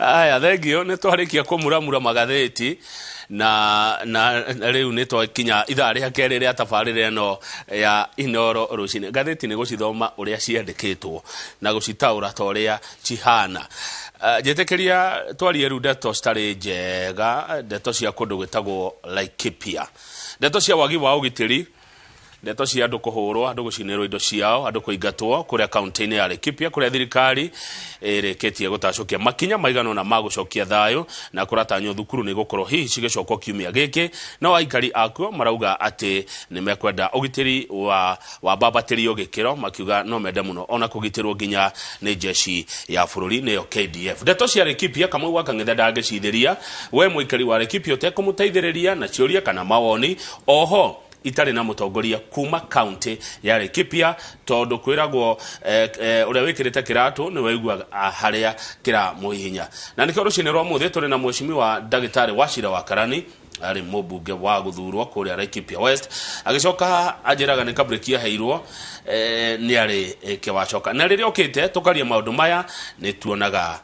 Aya, thengio. Nĩ twarĩkia kũmuramura magathĩti na rĩu nĩ twakinya ithaa rĩa kerĩ rĩa tabarĩra ĩno ya Inoro rũcinĩ. Ngathĩti nĩ gũcithoma ũrĩa ciandĩkĩtwo na gũcitaũra ta ũrĩa cihana. Njĩtĩkĩria twarie rĩu ndeto citarĩ njega, ndeto cia kũndũ gwĩtagwo Laikipia, ndeto cia wagi wa ũgitĩri, ndeto cia andũ kũhũrwo, andũ gũcinĩrwo indo ciao, andũ kũingatwo kũrĩa kaunti-inĩ ya Laikipia, kũrĩa thirikari ĩrĩkĩtie gũtacũkia makinya maigana ũna ma gũcokia thayũ, na kũratanywo thukuru nĩ gũkorwo hihi cigĩcokwo kiumia gĩkĩ. No aikari akuo marauga atĩ nĩ mekwenda ũgitĩri wa wambambatĩrio gĩkĩro, makiuga no mende mũno ona kũgitĩrwo nginya nĩ jeshi ya bũrũri, nĩyo KDF. Ndeto cia Laikipia, Kamau wa Kang'ethe ndangĩcithĩria we mũikari wa Laikipia ũtekũmũteithĩrĩria na ciũria kana mawoni. Oho itarĩ na mũtongoria kuma kaunti ya Laikipia, tondũ kwĩragwo ũrĩa wĩkĩrĩte kĩratũ nĩ waigua harĩa kĩramũhihinya. Na nĩkĩo rũcinĩ rwa mũthĩ tũrĩ na mheshimiwa ndagĩtarĩ Wachira wa Karani, arĩ mũmbunge wa gũthurwo kũrĩa Laikipia West. Agĩcoka anjĩraga nĩ kabreki aheirwo, nĩ arĩ kĩwacoka, na rĩrĩa okĩte tũkaria maũndũ maya nĩ tuonaga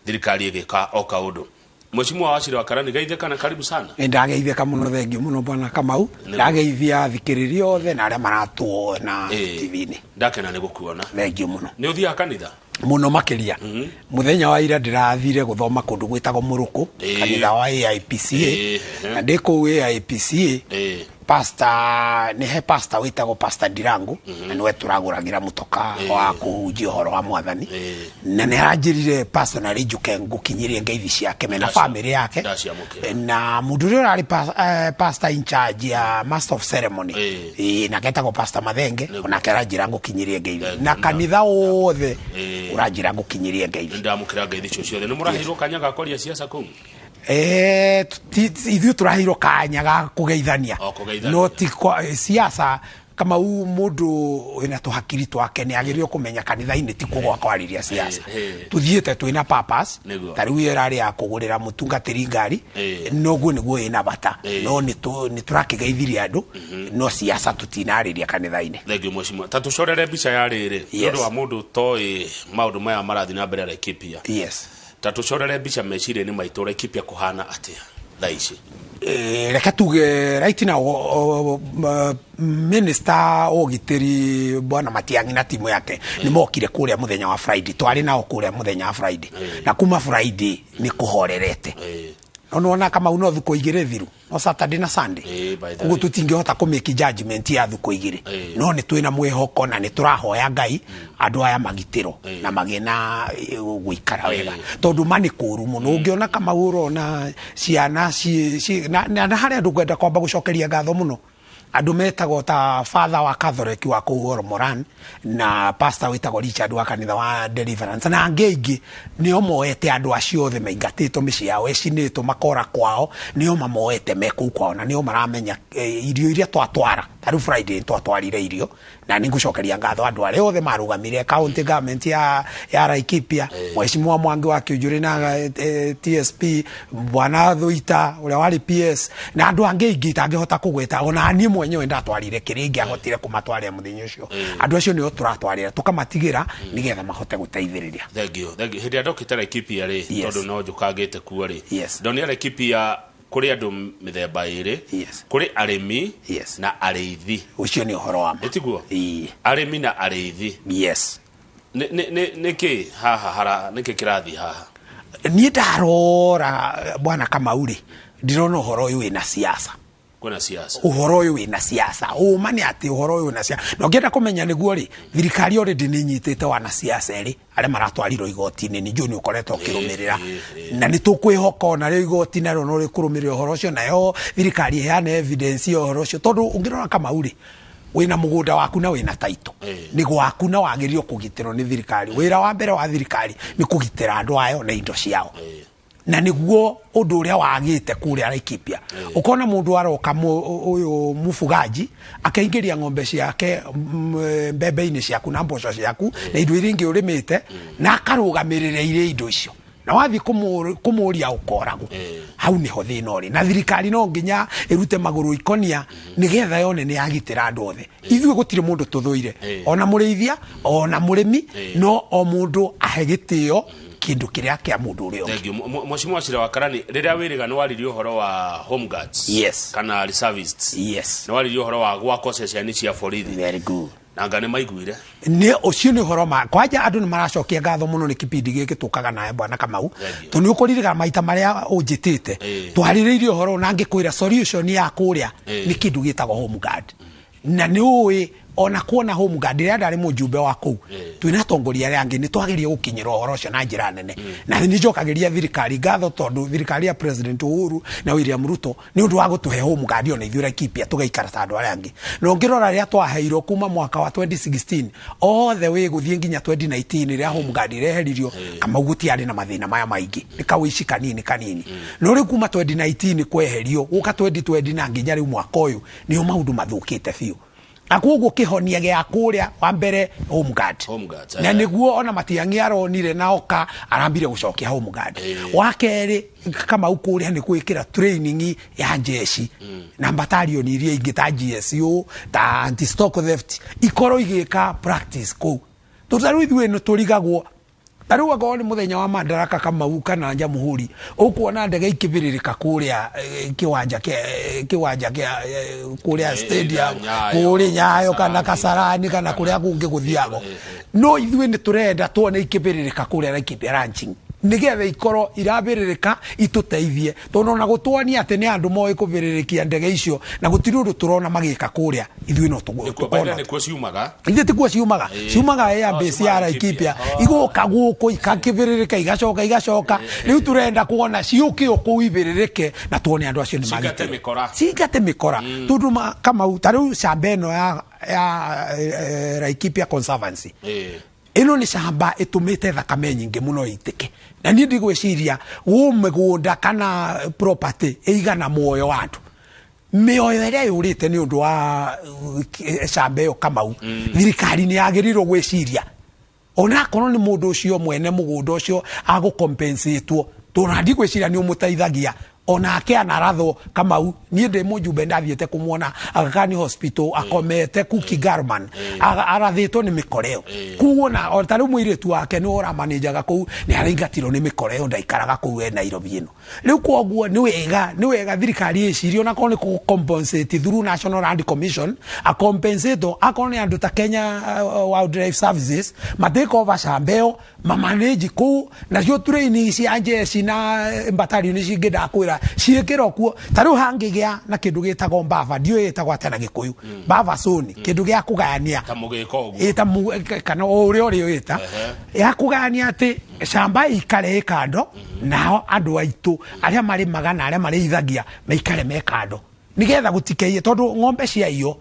thirikari ĩgĩka o kaũndũ. Mheshimiwa Wachira wa Karani, geithĩka na karibu sana. Nĩ ndageithĩka mũno, thengio mũno, bwana Kamau. Ndageithia athikĩrĩria othe na arĩa maratuona TV-inĩ. Ndakena nĩ gũkuona. Thengio mũno. Nĩ ũthiaga kanitha? Mũno makĩria. Mũthenya wa ira ndĩrathire gũthoma kũndũ gwĩtagwo Mũrũkũ, kanitha wa AIPCA. Na ndĩ kũu AIPCA, pastor, nĩ he pastor wĩtagwo Pastor Ndirangu, na nĩwe tũragũragĩra mũtoka wa kũhunjia ũhoro wa Mwathani. Na nĩ aranjĩrire personally njũke ngũkinyĩrie ngeithi ciake mena family yake. Ndaciamũkĩra. Na mũndũ ũrĩa ũrarĩ pastor in charge ya master of ceremony, nake etagwo Pastor Mathenge. Onake aranjĩra ngũkinyĩrie ngeithi na kanitha wothe ũranjĩra ngũkinyĩrie ngeithi. Ndamũkĩra ngeithi icio ciothe. Nĩ mũraheirwo kanya ga kwaria ciaca kũu? Ithuĩ tũraheirwo kanya ga kũgeithania. O, kũgeithania. No ti siasa. Kamau, mũndũ wĩna tũhakiri twake nĩ agĩrĩirwo kũmenya kanitha-inĩ ti kũgwa kwarĩria siasa. Tũthiĩte twĩna purpose. Ta rĩu ĩyo ĩrarĩ ya kũgũrĩra mũtungatĩri ngari. Noguo nĩguo ĩna bata. No nĩ tũrakĩgeithirie andũ, no siasa tũtinarĩria kanitha-inĩ. Thengiũ, mheshimiwa. Ta tũcorere mbica ya rĩrĩ nĩ ũndũ wa mũndũ ũtoĩ maũndũ maya marathiĩ na mbere Laikipia. Ta tũcorere mbica meciria-inĩ maitũ, Laikipia kũhana atĩa thaa ici? Reke tuge right now minister wa ũgitĩri, bwana Matiang'i, na timu yake nĩ mokire kũrĩa mũthenya wa Friday. Twarĩ nao kũrĩa mũthenya wa Friday, na kuma Friday nĩ kũhorerete. No nĩwona, Kamau, no thukũ 2 thiru, no Saturday na Sunday. By the Koguo way. Tũtingĩhota kũ make judgment ya thukũ 2. No nĩ twĩna mwĩhoko na nĩ tũrahoya Ngai andũ aya magitĩrwo na magĩe na gũikara wega, tondũ ma nĩ kũũru mũno. Ũngĩona, Kamau, ũrona ciana na harĩa andũ ngwenda kwamba gũcokeria ngatho mũno, andũ metagwo ta father wa Catholic wa kũu Oromoran na pastor wĩtagwo Richard wa kanitha wa Deliverance na angĩ aingĩ, nĩo moete andũ acio othe maingatĩtwo mĩciĩ yao ĩcinĩtwo makora kwao, nĩo mamoete me kũu kwao, na nĩo maramenya irio iria twatwara. Ta rĩu Friday twatwarire irio, na nĩ ngũcokeria ngatho andũ arĩa othe marũgamire, county government ya Laikipia, Mheshimiwa Mwangi wa Kiunjuri na TSP bwana Thuita ũrĩa warĩ PS na andũ angĩ aingĩ itangĩhota kũgweta. Ona niĩ mwenyewe ndatwarire kĩrĩa ingĩahotire kũmatwarĩra mũthenya ũcio. Andũ acio nĩo tũratwarĩra, tũkamatigĩra nĩgetha mahote gũteithĩrĩria. Thengio, thengio. Hĩndĩ ĩrĩa ndokĩte Laikipia rĩ, tondũ no njũkangĩte kuo rĩ, ndonire Laikipia kũrĩ andũ mĩthemba ĩrĩ. Kũrĩ arĩmi na arĩithi. Ũcio nĩ ũhoro wa ma. Ĩtiguo? Ĩĩ. Arĩmi na arĩithi. Nĩ kĩ haha hara, nĩkĩ kĩrathiĩ haha? Niĩ ndarora, bwana Kamau rĩ, ndĩrona ũhoro ũyũ wĩna siasa. Kwĩna siasa. Ũhoro ũyũ wĩna siasa. Ũma nĩ atĩ ũhoro ũyũ wĩna siasa, na ũngĩenda kũmenya nĩguo rĩ, thirikari already nĩ inyitĩte wanasiasa erĩ arĩa maratwarirwo igoti-inĩ. Nĩ njũĩ nĩ ũkoretwo ũkĩrũmĩrĩra, na nĩ tũkwĩhoka ona rĩo igoti narĩo no rĩkũrũmĩrĩra ũhoro ũcio, nayo thirikari ĩheane evidence ya ũhoro ũcio. Tondũ ũngĩrora, Kamau rĩ, wĩna mũgũnda waku na wĩna title, nĩ gwaku na wagĩrĩirwo kũgitĩrwo nĩ thirikari. Wĩra wa mbere wa thirikari nĩ kũgitĩra andũ ayo na indo ciao, na nĩguo ũndũ ũrĩa wagĩte kũrĩa Laikipia. Ũkona mũndũ aroka ũyũ mũfugaji akaingĩria ng'ombe ciake mbembe-inĩ ciaku na mboco ciaku na indo iria ingĩ ũrĩmĩte, na akarũgamĩrĩra iria indo icio, na wathiĩ kũmũria ũkoragwo. Hau nĩho thĩna ũrĩ, na thirikari no nginya ĩrute magũrũ ikonia nĩgetha yone nĩ yagitĩra andũ othe. Ithuĩ gũtirĩ mũndũ tũthũire, ona mũrĩithia ona mũrĩmi, no o mũndũ ahe gĩtĩo. Kindu kiria kia mundu uria ungi. Thank you. Mheshimiwa Cira wa Karani, rĩrĩa wĩrĩga nĩ waririe ũhoro wa home guards kana reservists. Nĩ waririe ũhoro wa gwakwo ceceni cia borithi. Very good. Na anga nĩ maiguire. Nĩ ũcio nĩ ũhoro ma kwanja andũ nĩ maracokia ngatho mũno nĩ kipindi gĩkĩ tũkaga nawe bwana Kamau. Thank you. Tondũ nĩ ũkũririkana maita marĩa ũnjĩtĩte, twarĩrĩirie ũhoro na ngĩkwĩra solution ya kũrĩa nĩ kĩndũ gĩtagwo home guard. Na nĩ ũĩ ona kuona home guard rĩrĩa ndarĩ mũjumbe wa kũu, twĩna atongoria arĩa angĩ nĩ twageria gũkinyĩra ũhoro ũcio na njĩra nene. Na nĩ njokagĩria thirikari ngatho tondũ thirikari ya President Uhuru na William Ruto nĩ ũndũ wa gũtũhe home guard ona ithuĩ Laikipia tũgaikara ta andũ arĩa angĩ. Na ũngĩrora rĩrĩa twaheirwo kuma mwaka wa 2016 all the way gũthiĩ nginya 2019 rĩrĩa home guard ireheririo, Kamau gũtiarĩ na mathĩna maya maingĩ, nĩ kawĩici kanini kanini. No rĩu kuma 2019 kweherio gũka 2020 na nginya rĩu mwaka ũyũ nĩo maũndũ mathũkĩte biũ. Na koguo kĩhonia gĩa kũrĩa wa mbere home guard. Home guards, Na nĩguo ona Matiang'i aronire na oka arambire gũcokia home guard. Wa kerĩ Kamau kũrĩa nĩ gwĩkĩra training ya njeci na battalion iria ingĩ ta GSU ta anti stock theft ikorwo igĩka practice kũu. Tondũ ta rĩu ithuĩ nĩ tũrigagwo ta rĩu akorwo nĩ mũthenya wa Madaraka Kamau kana Jamhuri ũkuona ndege ikĩbĩrĩrĩka kũrĩa kĩwanja kĩa kũrĩa stadium Nyayo, kũrĩa Nyayo kana Kasarani. Kasarani kana kũrĩa kũngĩ gũthiagwo, no ithuĩ nĩ tũrenda tuone ikĩbĩrĩrĩka kũrĩa Laikipia ranching nĩgetha ikorwo irabĩrĩrĩka itũteithie, tondũ ona gũtuonia atĩ nĩ andũ moĩ kũbĩrĩrĩkia ndege icio na gũtirĩ ũndũ tũrona magĩka kũrĩa ithuĩ no Nĩkuo baida tũkona. nĩkuo ciumaga. Ithuĩ tikuo ciumaga, ciumaga air Oh, base ciumaga ya Laikipia, Laikipia. igũka gũkũ ikakĩbĩrĩrĩka igacoka igacoka. Rĩu tũrenda kuona ciũke o kũu ibĩrĩrĩke na tuone andũ acio nĩ Cingate magitĩrwo. mĩkora. Cingate mĩkora tondũ Kamau ta rĩu camba ĩno ya Laikipia Conservancy ĩno nĩ camba ĩtũmĩte thakame nyingĩ mũno ĩitĩke, na niĩ ndigwĩciria gũ mĩgũnda kana property ĩigana muoyo wa andũ, mĩoyo ĩrĩa yũrĩte nĩ ũndũ wa camba ĩyo. Kamau, thirikari nĩ yagĩrĩirwo gwĩciria onakorwo nĩ mũndũ ũcio mwene mũgũnda ũcio agũkompensatwo, tondũ ndigwĩciria nĩ ũmũteithagia onake anarathwo. Kamau, niĩ ndĩ mũjumbe ndathiĩte kũmuona Aga Khan Hospital akomete Kuki Garman, arathĩtwo nĩ mĩkora ĩyo. Koguo na o ta rĩu mũirĩtu wake nĩ ũramanĩnjaga kũu nĩ araingatirwo nĩ mĩkora ĩyo, ndaikaraga kũu e Nairobi ĩno rĩu. Koguo nĩ wega thirikari ĩcirie onakorwo nĩ kũ compensate through National Land Commission, a compensate akorwo nĩ andũ ta Kenya Wildlife Services matake over camba ĩyo mamanage kũu, nacio training cia njeci na battalion cingĩ ndakwĩra ciĩkĩrwo kuo. Ta rĩu hangĩgĩa na kĩndũ gĩtagwo mbava, ndiũĩ ĩtagwo atĩa na Gĩkũyũ, bava zone, kĩndũ gĩa kũgayania Ta mũgĩko ũguo. Ĩta kana o ũrĩa ũrĩa ĩta ya kũgayania atĩ camba ĩikare ĩ kando, nao andũ aitũ arĩa marĩmaga na arĩa marĩithagia maikare me kando nigetha gũtikeiye, tondũ ng'ombe ciaiywo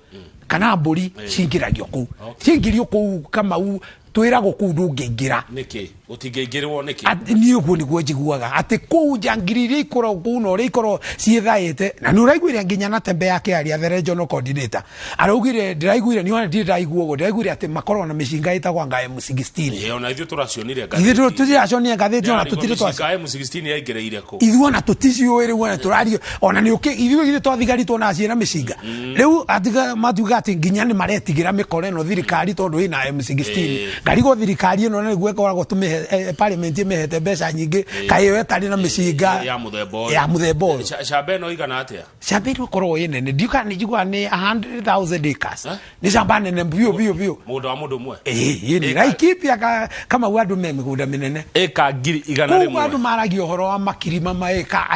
kana mbũri cingĩragio kũu, cingĩrio kũu Kamau twĩragwo kũu ndũngĩingĩra. Nĩkĩ gũtingĩingĩrwo nĩkĩ? Niĩ ũguo nĩguo njiguaga atĩ kũu njangiri iria ikoragwo kũu na ũrĩa ikoragwo ciĩthaĩte, na nĩ ũraiguire nginya na tembe yake aria the regional coordinator araugire, ndĩraiguire niĩ ona ndirĩ ndaigua ũguo, ndĩraiguire atĩ makoragwo na mĩcinga ĩtagwo anga M16. Ĩ, ona ithuĩ tũracionire. Ithuĩ tũtiracionire ngathĩti ona tũtirĩ twacio. Mĩcinga M16 yaingĩrĩire kũ? Ithuĩ ona tũticiũĩ rĩu, ona tũrario ona nĩ ũkĩ ithuĩ ithuĩ twathigari tuonaga ciĩna mĩcinga. Rĩu atiga matuga atĩ nginya nĩ maretigĩra mĩkora ĩno thirikari tondũ ĩna M16. Ngarigwo thirikari ĩno na nĩguo ĩkoragwo tũmĩhe parliament ĩmĩhete mbeca nyingĩ, kaĩ ĩyo ĩtarĩ na mĩcinga Ya mũthemba ũyũ. Ya mũthemba ũyũ. Camba ĩno igana atĩa? Camba ĩno ĩkoragwo ĩ nene, ndiuka nĩ njiguaga nĩ 100,000 acres. Eh? Nĩ camba nene biũ biũ biũ. Mũgũnda wa mũndũ ũmwe? Ĩĩ nĩ Laikipia Kamau andũ me mĩgũnda mĩnene. Ĩka ngiri igana Koguo rĩmwe. Andũ maragia ũhoro wa makiri ma maĩka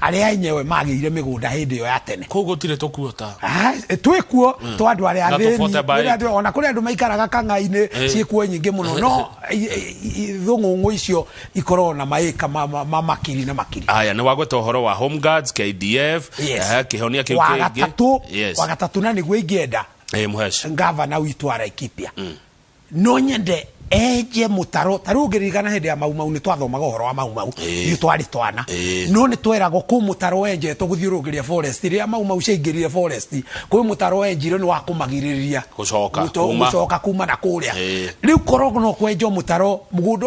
arĩa enyewe magĩire mĩgũnda hĩndĩ ĩyo ya tene. Kũu gũtirĩ tũkuota. Ah, twĩkuo twa andũ arĩa Na athĩni. tũbote by. Ona kũrĩ andũ maikaraga kang'ainĩ, ciĩkuo nyingĩ mũno, no thũng'ũng'ũ icio ikoragwo na maĩka ma makiri na makiri. Aya, nĩ wagweta ũhoro wa home guards, KDF. Yes. Kĩhonia kĩu Wa kĩngĩ. gatatũ. Yes. Wa gatatũ na nĩguo ingĩenda Mũhesh. Ngavana witũ wa Laikipia, no nyende enje mũtaro. Ta rĩu ũngĩririkana hĩndĩ ya Mau Mau nĩ twathomaga ũhoro wa Mau Mau, ithuĩ twarĩ twana, no nĩ tweragwo kũ mũtaro wenjetwo gũthiũrũrũkĩria forest. Rĩrĩa Mau Mau ciaingĩrire forest, kwĩ mũtaro wenjirwo nĩ wa kũmagirĩrĩria Gũcoka, kuma. Gũcoka kuma na kũrĩa. Rĩu korwo no kwenjwo mũtaro mũgũnda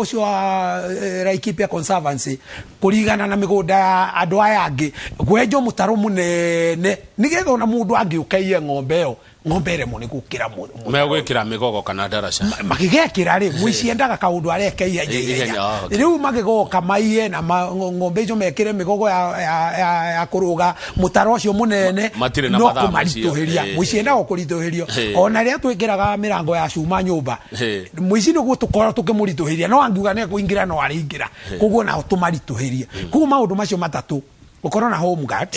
ũcio wa Laikipia Conservancy kũringana na mĩgũnda ya andũ aya angĩ, kwenjwo mũtaro mũnene nĩgetha ona mũndũ angĩũka iye ng'ombe ĩyo. Ng'ombe ĩremwo nĩ gũkĩra Megwĩkĩra mĩgogo kana ndaraca. Magĩgekĩra rĩ, mũici endaga kaũndũ areke ihenya. Ihenya, Ihenya. Ah, okay. Rĩu magĩgoka maiye na ng'ombe icio mekĩre mĩgogo ya kũrũga mũtaro ũcio mũnene. Matirĩ na no mathaa macio. Kũmaritũhĩria. Mũici endaga kũritũhĩrio. Ona rĩrĩa twĩkĩraga mĩrango ya cuma nyũmba, mũici nĩguo tũkorwo tũkĩmũritũhĩria, no angiuga nĩ ekũingĩra, no arĩingĩra. Koguo nao tũmaritũhĩrie. Koguo maũndũ macio matatũ, gũkorwo na home guard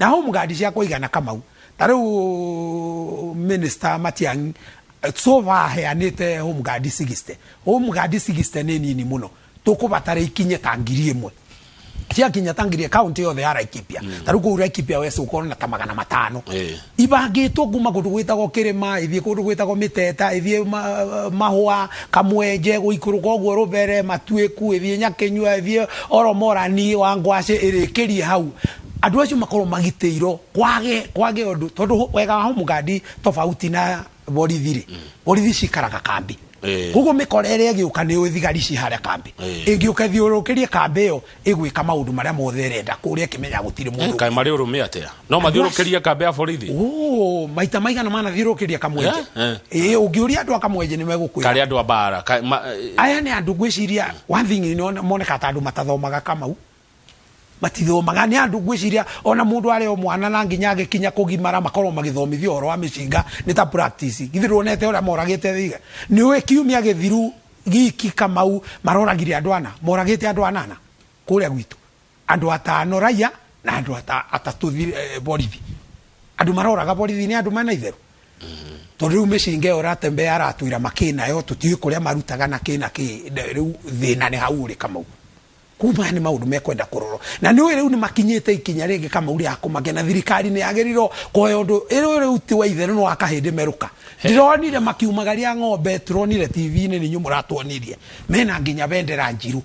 na home guard cia kũigana. Kamau, ta rĩu Minister Matiang'i so far aheanĩte home guard 60. Home guard 60 nĩ nini mũno, tũkũbatara ikinye ta 1000. Ciakinya ta ngiri, kaunti yothe ya Laikipia, ta rĩu kũu Laikipia West ũkorwo na ta 500 ibangĩtwo kuma kũndũ gwĩtagwo Kĩrĩma, ithiĩ kũndũ gwĩtagwo Mĩteta, ithiĩ Mahũa, Kamwenje, gũikũrũka ũguo Rũbere, Matuĩku, ĩthiĩ Nyakĩnyua, ĩthiĩ Oromorani wa Ngwacĩ, ĩrĩkĩrie hau. Andũ acio makorwo magitĩirwo kwage ũndũ, tondũ wega wa home guard tofauti na borithi rĩ, borithi cikaraga kambi. Koguo mĩkora ĩrĩa ĩgĩũka nĩ thigari ci harĩa kambi. Ĩngĩũka ĩthiũrũrũkĩrie kambi ĩyo, ĩgwĩka maũndũ marĩa mothe ĩrenda kũrĩa ĩkĩmenya gũtirĩ mũndũ. Kaĩ marĩ ũrũme atĩa? No mathiũrũkĩrie kambĩ ya borithi? Oh, maita maigana manathiũrũrũkĩria Kamwenje. Eh, Ĩĩ, ũngĩũria andũ a Kamwenje nĩ megũkwĩra. Karĩ andũ a mbara? Aya nĩ andũ ngwĩciria, one thing, nĩ moneka ta andũ matathomaga. Kamau, matithomaga. Nĩ andũ ngwĩciria ona mũndũ arĩ o mwana na nginya agĩkinya kũgimara makorwo magĩthomithio ũhoro wa mĩcinga nĩ ta practice. Githĩ ndwonete ũrĩa moragĩte thiga? Nĩ ũĩ kiumia gĩthiru giki, Kamau, maroragire andũ ana, moragĩte andũ anana kũrĩa gwitũ, andũ atano raia na andũ atatũ borithi. Andũ maroraga borithi nĩ andũ mena itherũ, tondũ rĩu mĩcinga ĩyo ũratembea aratwĩra makĩnayo, tũtiũĩ kũrĩa marutaga na kĩ na kĩ. Rĩu thĩna nĩ hau ũrĩ, Kamau. Kuma nĩ maũndũ mekwenda kũrorwo, na nĩ ũĩ rĩu nĩ makinyĩte ikinya rĩngĩ, Kamau, rĩa kũmakia, na thirikari nĩ yagĩrĩirwo kuoya ũndũ ĩrĩ rĩu ti wa itherũ, nĩ wa kahĩndĩ merũka. Ndĩronire makiumagaria ng'ombe, tũronire TV-inĩ, nĩ inyuĩ mũratuonirie mena nginya bendera njirũ.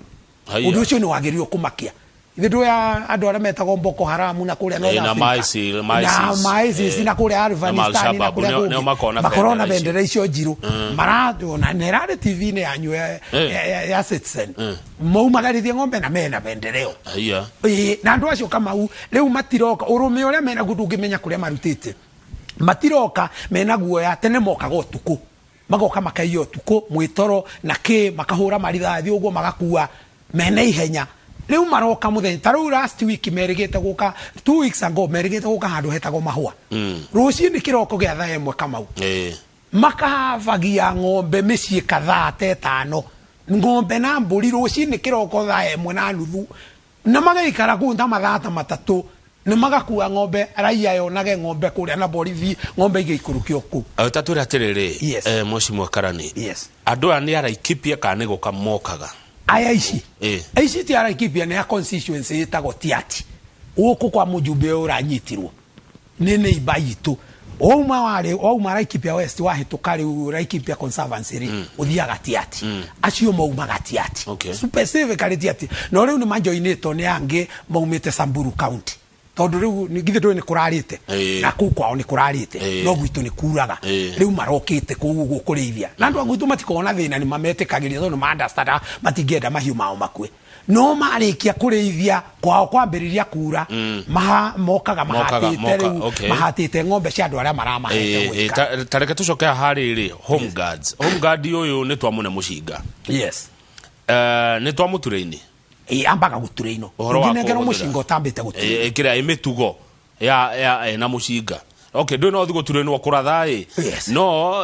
Haiya. Ũndũ ũcio nĩ wagĩrĩirwo kũmakia. Ithe ndũĩ andũ arĩa metagwo Boko Haram na kũrĩa North Na Africa. ma ISIL, ma Na ISIS. ma ISIS na kũrĩa Na Afghanistan ma na Al-Shabaab, kũrĩa nĩo kũngĩ. makoragwo na Makoragwo na bendera icio. bendera icio njirũ marona na ĩrarĩ TV-inĩ yanyu ya Citizen, maumagarithie ng'ombe na mena bendera ĩyo. Haiya. Ĩĩ, na andũ acio, Kamau, rĩu matiroka ũrũme ũrĩa menaguo, ndũngĩmenya kũrĩa marutĩte. Matiroka mena guoya. Tene mokaga ũtukũ, magoka makaiya ũtukũ mwĩtoro na kĩ, makahũra marithathi ũguo, magakua mena ihenya. Rĩu maroka mũthenya. Ta rĩu last week merĩgĩte gũka, 2 weeks ago merĩgĩte gũka handũ hetagwo Mahũa rũcinĩ kĩroko gĩa thaa 1, Kamau. Makabagia ng'ombe mĩciĩ kadhaa ta ĩtano, ng'ombe na mbũri, rũcinĩ kĩroko thaa 1:30, na magaikara kũu ta mathaa ta 3 na magakua ng'ombe. Raia yonage ng'ombe kũrĩa na borithi, ng'ombe igĩikũrũkio kũu. Ta twĩre atĩrĩrĩ, Mheshimiwa Karani, andũ aya nĩ Araikipia kana nĩ gũka mokaga? Aya ici ici ti Araikipia, nĩ ya constituency ĩtagwo Tiati, gũkũ kwa mũjumbe ũyũ ũranyitirwo nĩ neighbor itũ. Wauma warĩ wauma Laikipia West, wahĩtũka rĩu Laikipia Conservancy rĩ, ũthiaga Tiati. Acio maumaga Tiati. Specifically Tiati, no rĩu nĩ manjoinĩtwo nĩ angĩ maumĩte Samburu County, tondũ rĩu githĩ ndũĩ nĩ kũrarĩte? Na kũu kwao nĩ kũrarĩte. No gwitũ nĩ kuraga. Rĩu marokĩte kũu ũguo kũrĩithia, na andũ a gwitũ matikoragwo na thĩna, nĩ mametĩkagĩria tondũ nĩ ma-understand matingĩenda mahiũ mao makue. No marĩkia kũrĩithia kwao, kwambĩrĩria kura, mokaga mahatĩte rĩu mahatĩte ng'ombe cia andũ arĩa maramahete gwĩka. Ta reke tũcoke haha rĩrĩ, home guards. Home guard ũyũ nĩ twamũne mũcinga. Nĩ twamũture-inĩ. Ĩ, ambaga gũture ino. Ũhoro wa Ũngĩnengerwo kũhũthĩra. mũcinga ũtambĩte gũture. Kĩrĩa ĩ mĩtugo ya ena mũcinga, okay, ndũĩ no ũthiĩ gũturĩnwo kũratha ĩ. No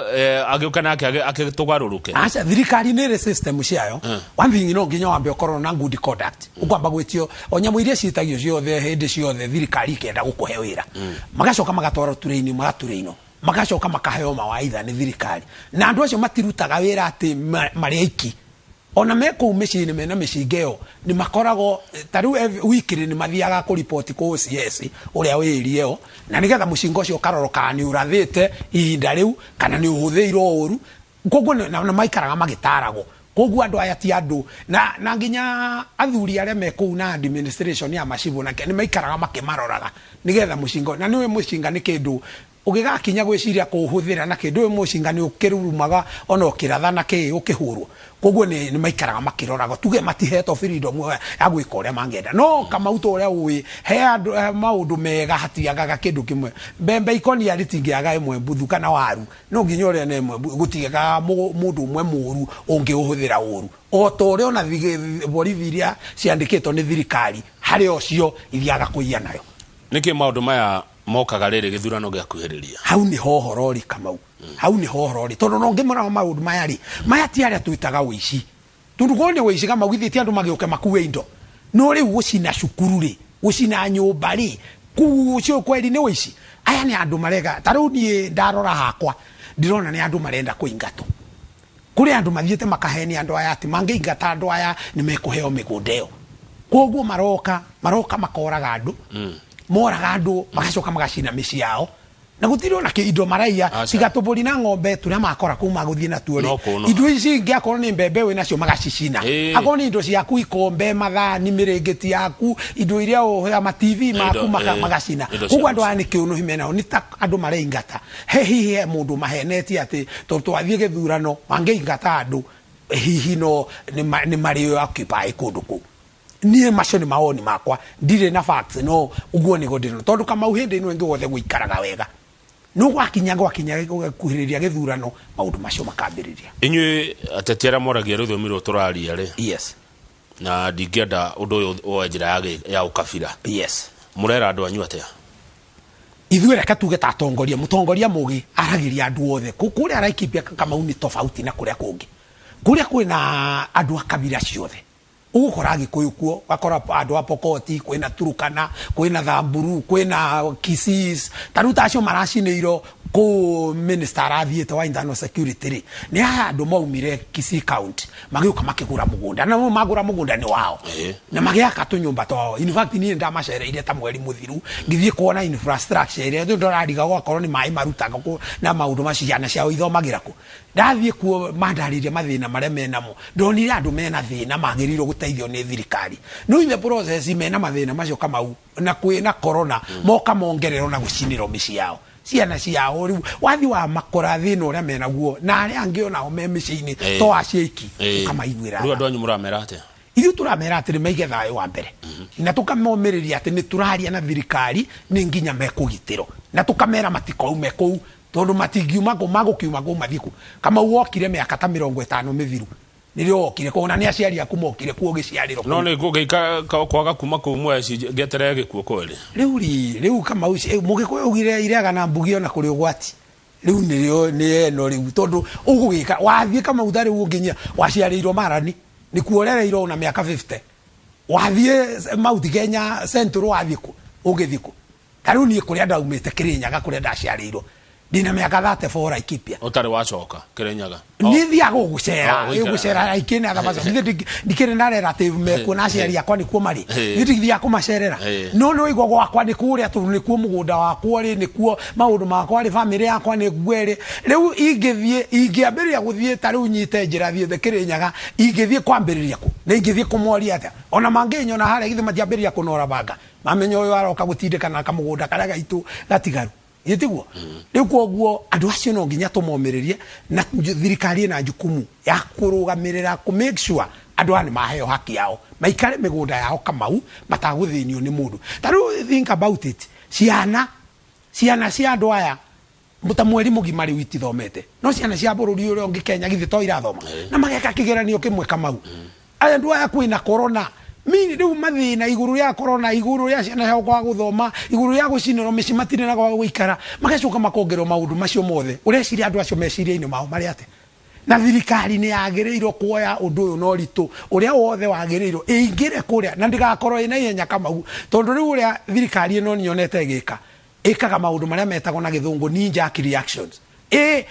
agĩũka nake agĩtũgarũrũke. Aca, thirikari nĩ ĩrĩ system ciayo. One thing, no nginya wambe ũkorwo na good conduct, ũkwamba gwĩtio o nyamũ iria ciĩtagio ciothe hĩndĩ ciothe thirikari ikĩenda gũkũhe wĩra, magacoka magatwarwo training, magaturĩinwo, magacoka makaheo mawaitha nĩ thirikari. Na andũ acio matirutaga wĩra atĩ marĩ aiki. Ona me kũu mĩciĩ-inĩ mena mĩcinga ĩyo, nĩ makoragwo ta rĩu every weekly nĩ mathiaga kũripoti kũ OCS ũrĩa wĩ area ĩyo, na nĩgetha mũcinga ũcio ũkarorwo kana nĩ ũrathĩte ihinda rĩu kana nĩ ũhũthĩirwo ũru. Koguo na maikaraga magĩtaragwo. Koguo andũ aya ti andũ na nginya athuri arĩa me kũu na administration ya macibũ nake nĩ maikaraga makĩmaroraga nĩgetha mũcinga, na nĩũĩ mũcinga nĩ kĩndũ. Ũgĩgakinya gwĩciria kũũhũthĩra na kĩndũ ũyũ mũcinga nĩ ũkĩrurumaga ona ũkĩratha na kĩ ũkĩhũrwo. Koguo nĩ maikaraga makĩroraga tuge matihetwo freedom ya gwĩka ũrĩa mangĩenda. No Kamau ta ũrĩa ũĩ he andũ he maũndũ mega hatiagaga kĩndũ kĩmwe. Mbembe ikonia rĩtingĩaga ĩmwe mbuthu kana waru no nginya ũrĩe na ĩmwe mbuthu gũtiagaga mũndũ ũmwe mũru ũngĩũhũthĩra ũru. O ta ũrĩa ona borithi iria ciandĩkĩtwo nĩ thirikari harĩ o cio ithiaga kũiya nayo. Nĩkĩ maũndũ maya mokaga rĩrĩ gĩthurano gĩakuhĩrĩria? Hau nĩho ũhoro ũrĩ Kamau. Hau nĩho ũhoro ũrĩ. Tondũ ona ũngĩmũra maũndũ maya rĩ, maya ti arĩa twĩtaga ũici. Tondũ korwo nĩ ũici Kamau githĩ ti andũ magĩũke makue indo. No rĩu gũcina cukuru rĩ, gũcina nyũmba rĩ, ũcio kweri nĩ ũici? Aya nĩ andũ marega, ta rĩu niĩ ndarora hakwa, ndĩrona nĩ andũ marenda kũingatwo. Kũrĩ andũ mathiĩte makahenia andũ aya atĩ mangĩingata andũ aya nĩ mekũheo mĩgũnda ĩyo. Kwoguo maroka, maroka makoraga andũ, moraga andũ magacoka magacina mĩciĩ yao. Na gũtirĩ ona kĩ indo maraiya, Aca. tiga tũmbũri na ng'ombe tũrĩa makora kũu magũthiĩ natuo rĩ. No kũũnũha. Indo ici ingĩ akorwo nĩ mbembe wĩ nacio magacicina. Akorwo nĩ indo ciaku ikombe, mathani, mĩrĩngĩti yaku, indo iria ũhũthagĩra, ma TV maku magacina. Indo cia Kwoguo andũ mũciĩ. aya nĩ kĩũnũhi menao, nĩ ta andũ mareingata. He hihi he mũndũ mahenetie atĩ tondũ twathiĩ gĩthurano mangĩingata andũ hihi no nĩ marĩ occupy kũndũ kũu. Niĩ macio nĩ mawoni makwa, ndirĩ na facts no ũguo nĩguo ndĩrona. Tondũ Kamau hĩndĩ ĩno ĩngĩ wothe gũikaraga wega. No gwakinya gwakinya gũkuhĩrĩria gĩthurano maũndũ macio makambĩrĩria. Inyuĩ ateti arĩa moragia rũthiomi rũrũ tũraria rĩ, Yes. na ndingĩenda ũndũ ũyũ woe njĩra ya ũkabira. Yes. Mũrera andũ anyu atĩa? Ithuĩ reke tuge ta atongoria, mũtongoria mũgĩ aragĩria andũ othe. Kũrĩa Laikipia Kamau nĩ tofauti na kũrĩa kũngĩ. Kũrĩa kwĩna andũ a kabira ciothe. Ũgũkora Agĩkũyũ kuo, ũgakora andũ a Pokoti, kwĩna Turukana, kwĩna Thamburu, kwĩna Kisiis. Ta rĩu ta acio maracinĩirwo kũu minister arathiĩte wa internal security rĩ, nĩ aya andũ maumire Kisii county magĩũka makĩgũra mũgũnda. Na magũra mũgũnda nĩ wao. Na magĩaka tũnyũmba twao. In fact niĩ ndamacereire ta mweri mũthiru, ngĩthiĩ kuona infrastructure ĩrĩa rĩu ndĩrariga gwakorwo nĩ maĩ marutaga kũ na maũndũ macio ciana ciao ithomagĩra kũ. Ndathiĩ kuo mandarĩria mathĩna marĩa menamo, ndonire andũ mena thĩna magĩrĩirwo gũteithio nĩ thirikari. No in the process mena mathĩna macio Kamau na kwĩna corona moka mongererwo na gũcinĩrwo mĩciĩ yao. Ciana ciao rĩu wathiĩ wamakora thĩna ũrĩa menaguo na arĩa angĩ onao me mĩciĩ-inĩ to acio aiki ũkamaiguĩra Rĩu tha. andũ anyu mũramera atĩa? Ithuĩ tũramera atĩ nĩ maige thayũ wa mbere na tũkamomĩrĩria atĩ nĩ tũraria na thirikari nĩ nginya mekũgitĩrwo na tũkamera matikaume kũu tondũ matingiuma kũu magũkiuma kũu mathiĩ kũ. Kamau okire mĩaka ta mĩrongo ĩtano mĩthiru nĩrĩo okire kũu na nĩ aciari aku mokire kuo ũgĩciarĩrwo No kũu. nĩ ngũgĩika kwaga kuma kũu mweci ngeterere gĩkuũ kweli. Rĩu rĩ, rĩu Kamau mũgĩkũyũ augire ireaga na mbugi ona kũrĩ ũgwati. Rĩu nĩrĩo nĩ eno rĩu tondũ ũgũgĩka wathiĩ Kamau ta rĩu ũngĩnyia waciarĩirwo Marani nĩkuo ũrereirwo na mĩaka 50 wathiĩ Mount Kenya Central wathiĩ kũ ũngĩthiĩ kũ ta rĩu niĩ kũrĩa ndaumĩte Kĩrĩnyaga kũrĩa ndaciarĩirwo ndĩna mĩaka 34 Laikipia. Ũtarĩ wacoka Kĩrĩnyaga? Niĩ thiaga o gũcera, Oh, gũikara. gũcera Laikipia na Thabaca. Githĩ ndikĩrĩ na relative mekuo na aciari akwa nĩkuo marĩ. Githĩ ndithiaga kũmacerera. No nĩ waigua gwakwa nĩ kũrĩa tondũ nĩkuo mũgũnda wakwa ũrĩ, nĩkuo maũndũ makwa rĩ, bamĩrĩ yakwa nĩkuo ĩrĩ. Rĩu ingĩthiĩ, ingĩambĩrĩria gũthiĩ ta rĩu nyite njĩra thiĩte Kĩrĩnyaga, ingĩthiĩ kwambĩrĩria kũ? Na ingĩthiĩ kũmoria atĩa? Ona mangĩnyona harĩa githĩ matiambĩrĩria kũnora banga? Mamenya ũyũ aroka gũtindĩkana na kamũgũnda karĩa gaitũ gatigaru. Githĩ tiguo? Rĩu kwoguo andũ acio no nginya tũmomĩrĩrie na thirikari ĩna jukumu ya kũrũgamĩrĩra kũ make sure andũ aya nĩ maheo haki yao maikare mĩgũnda yao Kamau matagũthĩnio nĩ mũndũ. Ta rĩu think about it, ciana cia andũ aya ta mweri mũgima rĩu itithomete, no ciana cia bũrũri ũrĩa ũngĩ Kenya githĩ to irathoma na mageka kĩgeranio kĩmwe Kamau. Andũ aya kwĩna corona mini rĩu mathĩna igũrũ rĩa corona, igũrũ rĩa ciana ciao kwaga gũthoma, igũrũ rĩa gũcinĩrwo mĩciĩ matirĩ na gwa gũikara, magacoka makongererwo maũndũ macio mothe. Ũreciria andũ acio meciria-inĩ mao marĩ atĩa? Na thirikari nĩ yagĩrĩirwo kuoya ũndũ ũyũ na ũritũ ũrĩa wothe wagĩrĩirwo, ĩingĩre kũrĩa na ndĩgakorwo ĩna ihenya Kamau, tondũ rĩu ũrĩa thirikari ĩno nyonete ĩgĩka, ĩkaga maũndũ marĩa metagwo na gĩthũngũ knee jerk reactions. Ĩ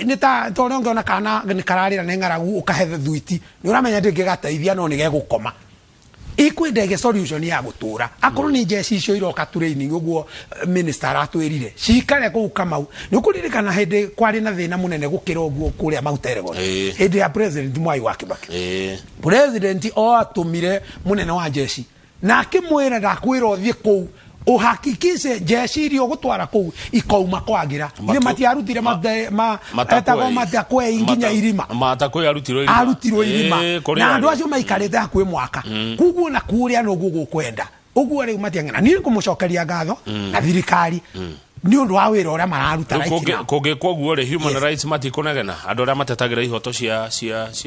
nĩ ta ta ũrĩa ũngĩona kana nĩ kararĩra nĩ ng'aragu ũkahe thwiti, nĩ ũramenya ndĩngĩgateithia no nĩ gegũkoma. Ikwenda ĩgĩ solution ya gũtũra. Akorwo nĩ njeci icio iroka training ũguo minister aratwĩrire cikare kũu Kamau. Nĩ ũkũririkana hĩndĩ kwarĩ na thĩna mũnene gũkĩra ũguo kũrĩa Mount Elgon hĩndĩ ya President Mwai wa Kibaki. President o atũmire mũnene wa njeci na akĩmwĩra ndakwĩra ũthiĩ kũu Uhakikishe jeshi iria ũgũtwara kũu ikauma kwagira ithe matiarutire etagwo Matakwei nginya irima. Matakwei arutirwo irima. Arutirwo irima. Kũrĩa na andũ arĩ. Acio maikarĩte hakuhĩ mwaka kuguo na kũrĩa noguo gũkwenda ũguo rĩu matiang'ena. Niĩ ngũmũcokeria ngatho na thirikari nĩ ũndũ wa wĩra ũrĩa mararuta Rĩu right now. Kũngĩkwo ũguo rĩ, human Yes. rights matikũnegena andũ arĩa matetagĩra ihoto cia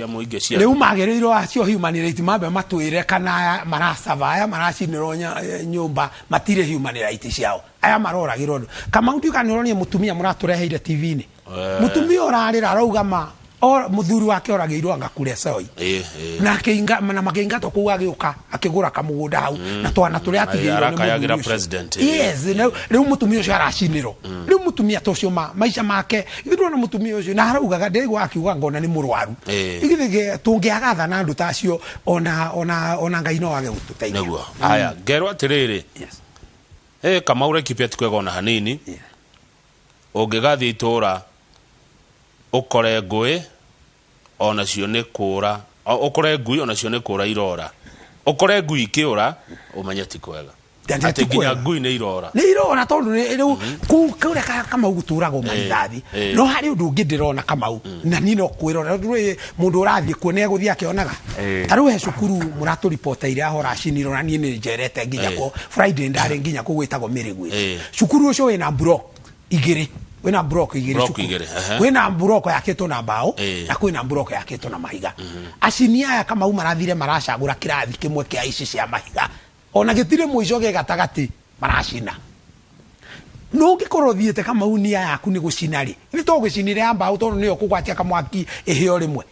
mũingĩ cia Rĩu magĩrĩirwo acio human right mambe matwĩre kana aya maracaba, aya maracinĩrwo nyũmba matirĩ human right ciao, aya maroragĩrwo andũ. Kamau, ndiũka nĩ ũronire mũtumia mũratũreheire TV-inĩ? Mũtumia ũrarĩra arauga ma mũthuri wake oragĩirwo anga Kuresoi. Ĩ, ĩ. Na akĩinga na makĩingatwo kũu, agĩũka akĩgũra kamũgũnda hau na twana tũrĩa atigĩirwo nĩ Arakayagĩra mũthuri ũcio. president. Yes, rĩu mũtumia ũcio aracinĩrwo. Rĩu mũtumia ta ũcio maica make ithuĩ ndona mũtumia ũcio na araugaga, ndĩraigua akiuga ngona nĩ mũrwaru. Ithuĩ tũngĩaga tha na andũ ta acio, ona Ngai no age gũtũteithia. Nĩguo haya ngerwo atĩrĩrĩ, Kamau, Laikipia ti kwega ona hanini. Ũngĩgathiĩ itũũra ũkore ngũĩ onacio nĩ kũra, ũkore ngui onacio nĩ kũra irora, ũkore ngui ikĩũra, ũmenye ti kwega. Atĩ atĩ ti nginya kwega. Ngui nĩ irora. Nĩ irora tondũ rĩu kũu kũrĩa Kamau gũtũragwo marithathi. No harĩ ũndũ ũngĩ ndĩrona, Kamau, na niĩ no kwĩrora tondũ rĩ, mũndũ ũrathiĩ kuo nĩ egũthiĩ akĩonaga. Ta rĩu he cukuru mũratũripoteire aho ũracinirwo, na niĩ nĩ njerete nginya kuo Friday, ndarĩ nginya kũu gwĩtagwo Mĩrĩgwĩ. Cukuru ũcio wĩna block igĩrĩ, wĩna block igĩrĩ. Block Cukuru. igĩrĩ, ehe. Kwĩna block yakĩtwo na mbaũ na kwĩna block yakĩtwo na mahiga. Acini aya, Kamau, marathire maracagũra kĩrathi kĩmwe kĩa ici cia mahiga, ona gĩtirĩ mũico, gĩ gatagatĩ, maracina. No ũngĩkorwo ũthiĩte, Kamau, nia yaku nĩ gũcina rĩ, nĩ to gũcinire ya mbaũ tondũ nĩyo kũgwatia kamwaki ĩhĩo rĩmwe.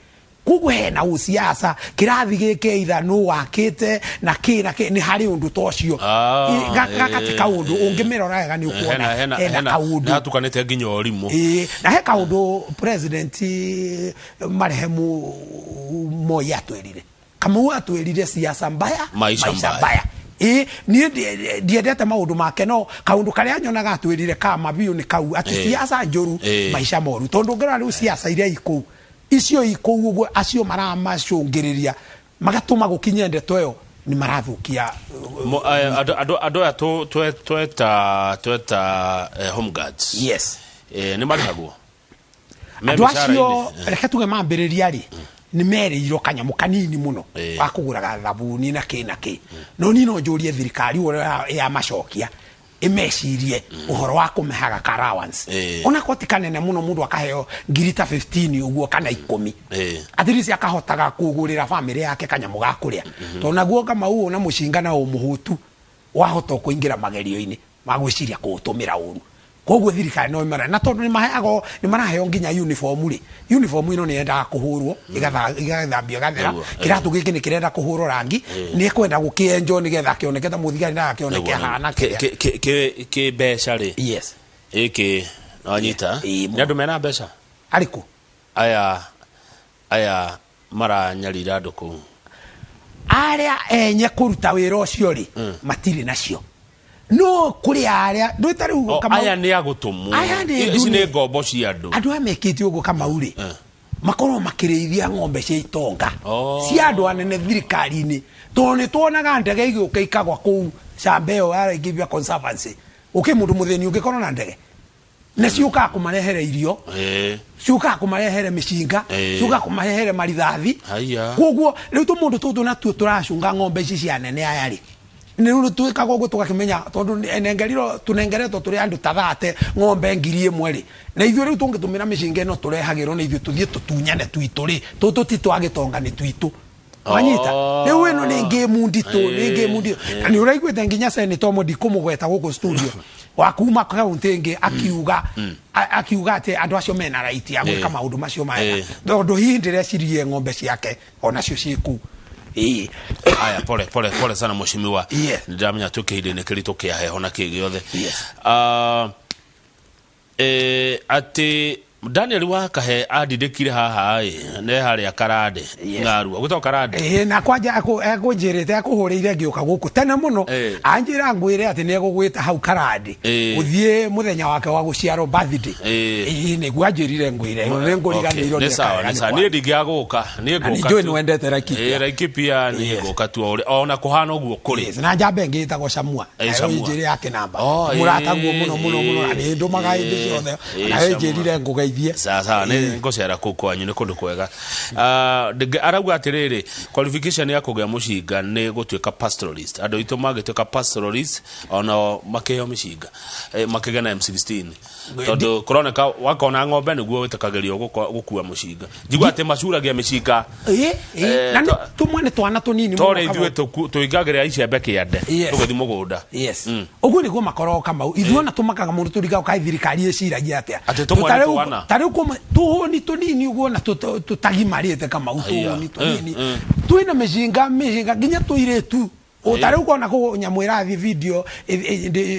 Koguo hena ũciaca kĩrathi gĩkĩ either nũ wakĩte na kĩ na kĩ, nĩ harĩ ũndũ ta ũcio. Gaka ti kaũndũ ũngĩmĩrora wega nĩ ũkuona hena kaũndũ. Nĩ hatukanĩte nginya ũrimũ. Ĩĩ, na he kaũndũ president marehemu Moi atwĩrire, Kamau, atwĩrire siasa mbaya maisha mbaya. Mbaya. Ĩĩ, niĩ ndiendete maũndũ make, no kaũndũ karĩa nyonaga atwĩrire kama biũ nĩ kau atĩ siasa njũru maica moru, tondũ ũngĩrora rĩu siasa iria ikũu icio ikũu ũguo, acio maramacũngĩrĩria magatũma gũkinye ndeto ĩyo nĩ marathũkia. Andũ aya tweta home guards nĩ marĩhagwo? Me Andũ acio mĩcara-inĩ? Reke tuge mambĩrĩria rĩ, nĩ merĩirwo kanyamũ kanini mũno wa kũgũraga thabuni na kĩ na kĩ, no niĩ no njũrie thirikari ũrĩa yamacokia ĩmecirie ũhoro wa kũmehaga ka allowance, onakorwo ti kanene mũno, mũndũ akaheo ngiri ta 15 ũguo kana 10, at least akahotaga kũgũrĩra bamĩrĩ yake kanyamũ ga kũrĩa, tondũ naguo Kamau na mũcinga na ũmũhũtu wahota kũingĩra magerio-inĩ magwĩciria kũũtũmĩra ũru. Koguo thirikari no ĩmara, na tondũ nĩ maheagwo, nĩ maraheo nginya uniform rĩ, uniform ĩno nĩ yendaga kũhũrwo, ĩgathambio ĩgathera. Kĩratũ gĩkĩ nĩ kĩrenda kũhũrwo rangi, nĩ ekwenda gũkĩenjwo nĩgetha kĩoneke ta mũthigari, ndagakĩoneke ahana kĩrĩa. Kĩ mbeca rĩ? Yes. Ĩkĩ wanyita? Ĩĩ, nĩ andũ mena mbeca. Arĩkũ? Aya maranyarira andũ kũu. Arĩa enye kũruta wĩra ũcio rĩ, matirĩ nacio, no kũrĩ arĩa ndwĩta rĩu Aya nĩ agũtũmwo. Aya nĩ Ici ndune. nĩ ngombo cia andũ. Andũ aya mekĩte ũguo, Kamau rĩ, makorwo makĩrĩithia ng'ombe cia itonga cia andũ anene thirikari-inĩ, tondũ nĩ tuonaga ndege igĩũka ikagwa kũu camba ĩyo ya Laikipia Conservancy. Ũkĩ mũndũ mũthĩni ũngĩkorwo na ndege na ciũkaga kũmarehere irio, ciũkaga kũmarehere mĩcinga, ciũkaga kũmarehere marithathi. Haiya. Koguo rĩu tũmũndũ tũtũ natuo tũracunga ng'ombe ici cia nene aya rĩ, nĩ rĩu twĩkaga ũguo tũgakĩmenya tondũ nengerirwo tũnengeretwo tũrĩ andũ ta thate ng'ombe 1000 rĩ, na ithuĩ rĩu tũngĩtũmĩra mĩcinga ĩno tũrehagĩrwo na ithuĩ tũthiĩ tũtunyane twitũ rĩ, tũtũ ti twa gĩtonga, nĩ twitũ wanyita. Rĩu ĩno nĩ ngĩmu nditũ, nĩ ngĩmu nditũ, na nĩ ũraiguĩte nginya senator ũmwe ndikũmũgweta gũkũ studio wa kuma kaunti ĩngĩ akiuga akiuga atĩ andũ acio mena right ya gwĩka maũndũ macio maya, tondũ hihi ndĩrecirie ng'ombe ciake onacio ciĩ kũu. Ĩĩ. Aya, pole pole pole sana mheshimiwa. Ndĩramenya twĩ kĩhinda-inĩ kĩritũ kĩa heho na kĩ gĩothe. Ah, atĩ Daniel wa Kahe andindĩkire haha ĩ nĩ harĩa Karande. Yes. Ngarua gwĩtagwo Karande. Ĩĩ, na kwanja ekũnjĩrĩte ekũhũrĩire ngĩũka gũkũ tene mũno. Anjĩra ngwĩre atĩ nĩ egũgwĩta hau Karande ũthiĩ mũthenya wake wa gũciarwo, birthday. Ĩĩ, nĩguo anjĩrire ngwĩre, nĩ ngũriganĩirwo. Nĩ sawa, nĩ sawa, niĩ ndingĩagũka, niĩ Na ngũka nĩ njũĩ tu. nĩ wendete Laikipia. Ĩĩ, Laikipia niĩ ngũka tu o ũrĩa ona kũhana ũguo kũrĩ. Yes, na njamba ĩngĩ ĩtagwo Samua. Ĩĩ, Nayo Samua. ĩnjĩre ya kĩnamba. Oh, Mũrataguo mũno mũno mũno, na nĩ ndũmaga hĩndĩ ciothe. Nayo Samua. ĩnjĩrire ngũgeithie. Sawa sawa, nĩ ngũcera kũu kwanyu, nĩ kũndũ kwega. Ah, arauga atĩrĩrĩ, qualification ya kũgĩa mũcinga nĩ gũtuĩka pastoralist. Andũ aitũ mangĩtuĩka pastoralist onao makĩheo mĩcinga, makĩgĩa na M16, tondũ kũroneka wakona ng'ombe nĩguo wĩtĩkagĩrio gũkua mũcinga. Njigua atĩ macuragia mĩcinga. Ĩĩ, ĩĩ. Na tũmwe nĩ twana tũnini mũno, Tore Kamau. ithuĩ tũingagĩrĩra icembe kĩande tũgĩthiĩ mũgũnda. Yes, ũguo nĩguo makoragwo, Kamau. Ithuĩ ona tũmakaga mũno, tũrigago kaĩ thirikari ĩciragia atĩa. Atĩ tũmwe Ta nĩ rĩu- twana. Ta rĩu kũmwe tũhũni tũnini ũguo na tũtagimarĩte, Kamau. Aya. Tũhũni tũnini twĩna mĩcinga, mĩcinga nginya tũirĩtu. O ta rĩu kona kũ nyamũ ĩrathiĩ video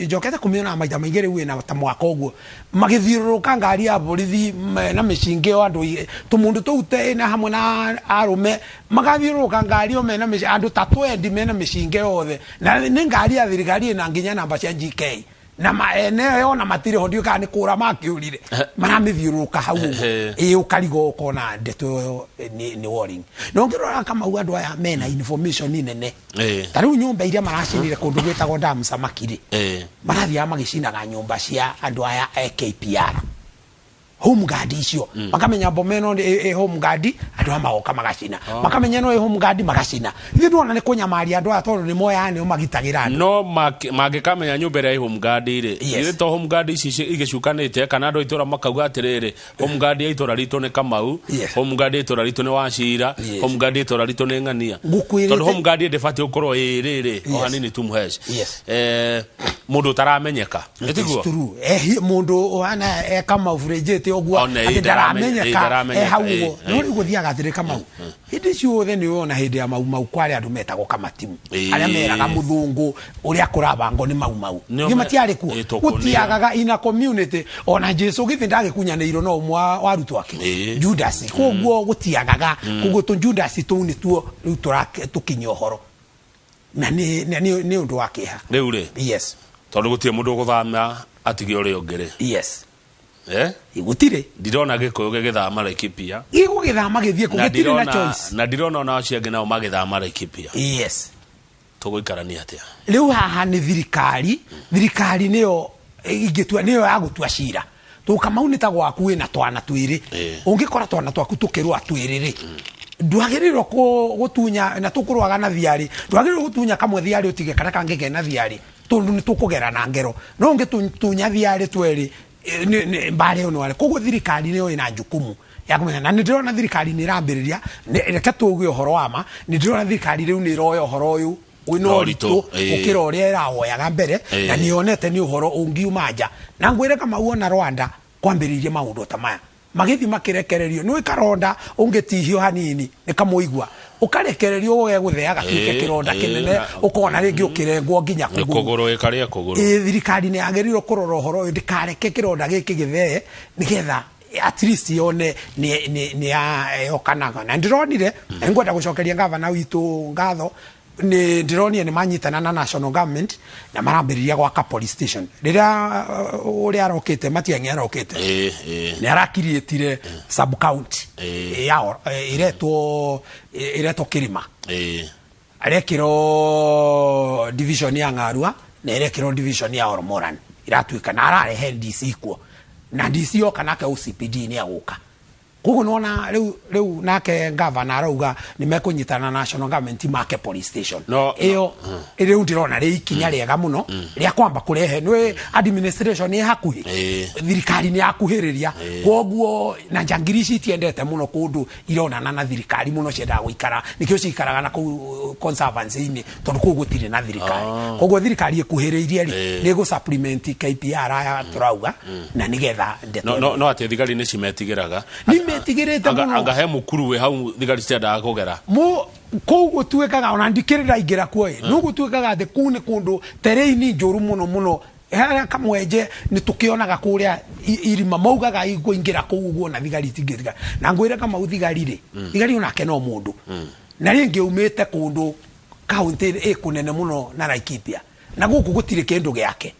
njokete kũmĩona maita maingĩ rĩu ĩna ta mwaka ũguo, magĩthiũrũrũka ngari ya borithi na mĩcinga ĩyo, andũ tũmũndũ tũu na hamwe na arũme magathiũrũrũka ngari ĩyo mena mĩcinga, andũ ta 20 mena mĩcinga yothe, na nĩ ngari ya thirikari ĩna nginya namba cia GK, na ene ĩyo na matirĩ ho, ndiũĩ kana nĩ kũra makĩũrire, maramĩthiũrũrũka hau ũguo. Ĩĩ, ũkarigwo ũkona ndeto ĩyo nĩ worrying. Na ũngĩrora, Kamau, andũ aya mena information nene. Ta rĩu nyũmba iria maracinire kũndũ gwĩtagwo Dam Samaki rĩ, marathiaga magĩcinaga nyũmba cia andũ aya a KPR, home guard icio. Makamenya mboma ĩno ĩ home guard, andũ aya magoka magacina. Makamenya ĩno ĩ home guard, magacina. Ithuĩ ndĩrona nĩ kũnyamaria andũ aya, tondũ nĩ moyaga nĩo magitagĩra andũ. No mangĩkamenya nyũmba ĩrĩa ĩ home guard rĩ, Yes. githĩ to home guard ici igĩcukanĩte, kana andũ a itũra makauga atĩrĩrĩ, home guard ya itũra ritũ nĩ Kamau, home guard ya itũra ritũ nĩ Wacira, home guard ya itũra ritũ nĩ Ng'ania. Ngũkwĩrĩte- Tondũ home guard ndĩbatiĩ gũkorwo ĩ rĩrĩ o hanini tu mũheci, mũndũ ũtaramenyeka. Ĩtiguo? It's true. Mũndũ ũhana e Kamau bũrĩnjĩte ũguo One, atĩ ĩ, ndaramenyeka, ndaramenyeka, e hau ũguo. No rĩu gũthiaga atĩrĩ, Kamau, hĩndĩ ciothe nĩ ũrona hĩndĩ ya Mau Mau kwarĩ andũ metagwo kamatimu, arĩa meraga mũthũngũ ũrĩa kũrabangwo nĩ Mau Mau. Nĩo Nĩ matiarĩ kuo. Ĩ, tũkũ nĩo. Gũtiagaga ina community. Ona Jesu githĩ ndagĩkunyanĩirwo no ũmwe wa arutwo ake, Judas? Koguo gũtiagaga, koguo tũ Judas tũu nĩtuo rĩu tũkinyia ũhoro, na nĩ ũndũ wa kĩeha. Rĩu rĩ, tondũ gũtirĩ mũndũ ũgũthama atige ũrĩa ũngĩ rĩ, eh? Gũtirĩ. Ndirona Gĩkũyũ gĩgĩthama Laikipia. Gĩgũgĩthama gĩthiĩ kũ? Na Gĩtirĩ na ndirona choice. Na ndirona ona acio angĩ nao magĩthama Laikipia. Tũgũikarania atĩa? Rĩu haha nĩ thirikari, thirikari nĩyo ingĩtua, nĩyo ya gũtua cira. Tũkamau nĩ ta gwaku wĩna twana twĩrĩ. Ũngĩkora twana twaku tũkĩrũa twĩrĩ rĩ, ndwagĩrĩirwo gũtunya na tũkũrũaga na thiarĩ, ndwagĩrĩirwo gũtunya kamwe thiarĩ ũtige karĩa kangĩ kena thiarĩ, tondũ nĩ tũkũgera na ngero. No ũngĩtunya thiarĩ twerĩ, mbara ĩyo nĩware. Koguo thirikari nĩyo ĩna jukumu ya kũmenya, na nĩ ndĩrona thirikari nĩ ĩrambĩrĩria. Reke tuge ũhoro wa ma, nĩ ndĩrona thirikari rĩu nĩ ĩroya ũhoro ũyũ wĩna Na ũritũ, ũritũ gũkĩra ũrĩa ĩrawoyaga mbere, na nĩ yonete nĩ ũhoro ũngiuma nja. Na ngwĩre, Kamau, ona Rwanda kwambĩrĩirie maũndũ ta maya, magĩthiĩ makĩrekererio. Nĩ karonda ũngĩtihio hanini nĩ kamũigua, ũkarekererio ũgegũthea gatuĩke kĩronda kĩnene, ũkona rĩngĩ ũkĩrengwo nginya Nĩ kũgũrũ. Kũgũrũ ĩkarĩa kũgũrũ. Ĩĩ, thirikari nĩ yagĩrĩirwo kũrora ũhoro ũyũ, ndĩkareke kĩronda gĩkĩ gĩthee, nĩgetha at least yone nĩ yokanaga. Na ndĩronire, na nĩngwenda gũcokeria gavana witũ ngatho, nĩ ndĩronire nĩ manyitana na national government na marambĩrĩria gwaka police station. Rĩrĩa ũrĩa arokĩte, Matiang'i arokĩte, Ĩĩ, ĩĩ. nĩ arakiriĩtire sub county ya ĩretwo Kĩrĩma, arekĩrwo division ya Ng'arua na ĩrekĩrwo division ya Oromoran, iratuĩka na ararehe DC kuo, na DC yoka nake OCPD nĩ agũka. Koguo nona rĩu nake gavana arauga nĩ mekũnyitana na national government make police station. Ĩyo rĩu ndĩrona rĩ ikinya rĩega mũno rĩa kwamba kũrehe nĩ administration ĩ hakuhĩ. Thirikari nĩ yakuhĩrĩria. Koguo na njangiri ici itiendete mũno kũndũ ironana na thirikari mũno, ciendaga gũikara, nĩkĩo cikaraga na kũu conservancy-inĩ, tondũ kũu gũtirĩ na thirikari. Koguo thirikari ĩkuhĩrĩirie rĩ, nĩ ĩgũ supplement KPR aya tũrauga, na nĩgetha ndeto No atĩ thigari nĩ cimetigĩraga. Nĩ metigĩrĩte mũno. Anga he mũkuru wĩ hau thigari citiendaga kũgera. Mu kũu gũtuĩkaga ona ndikĩrĩ ndaingĩra kuo ĩ, no gũtuĩkaga atĩ kũu nĩ kũndũ terrain njũru mũno mũno. Harĩa Kamwenje nĩ tũkĩonaga kũrĩa irima maugaga ikũingĩra kũu ũguo na thigari itingĩtiga. Na ngwĩre Kamau, thigari rĩ, thigari onake no mũndũ, na rĩngĩ umĩte kũndũ kaunti ĩ kũnene mũno na Laikipia, na gũkũ gũtirĩ kĩndũ gĩake.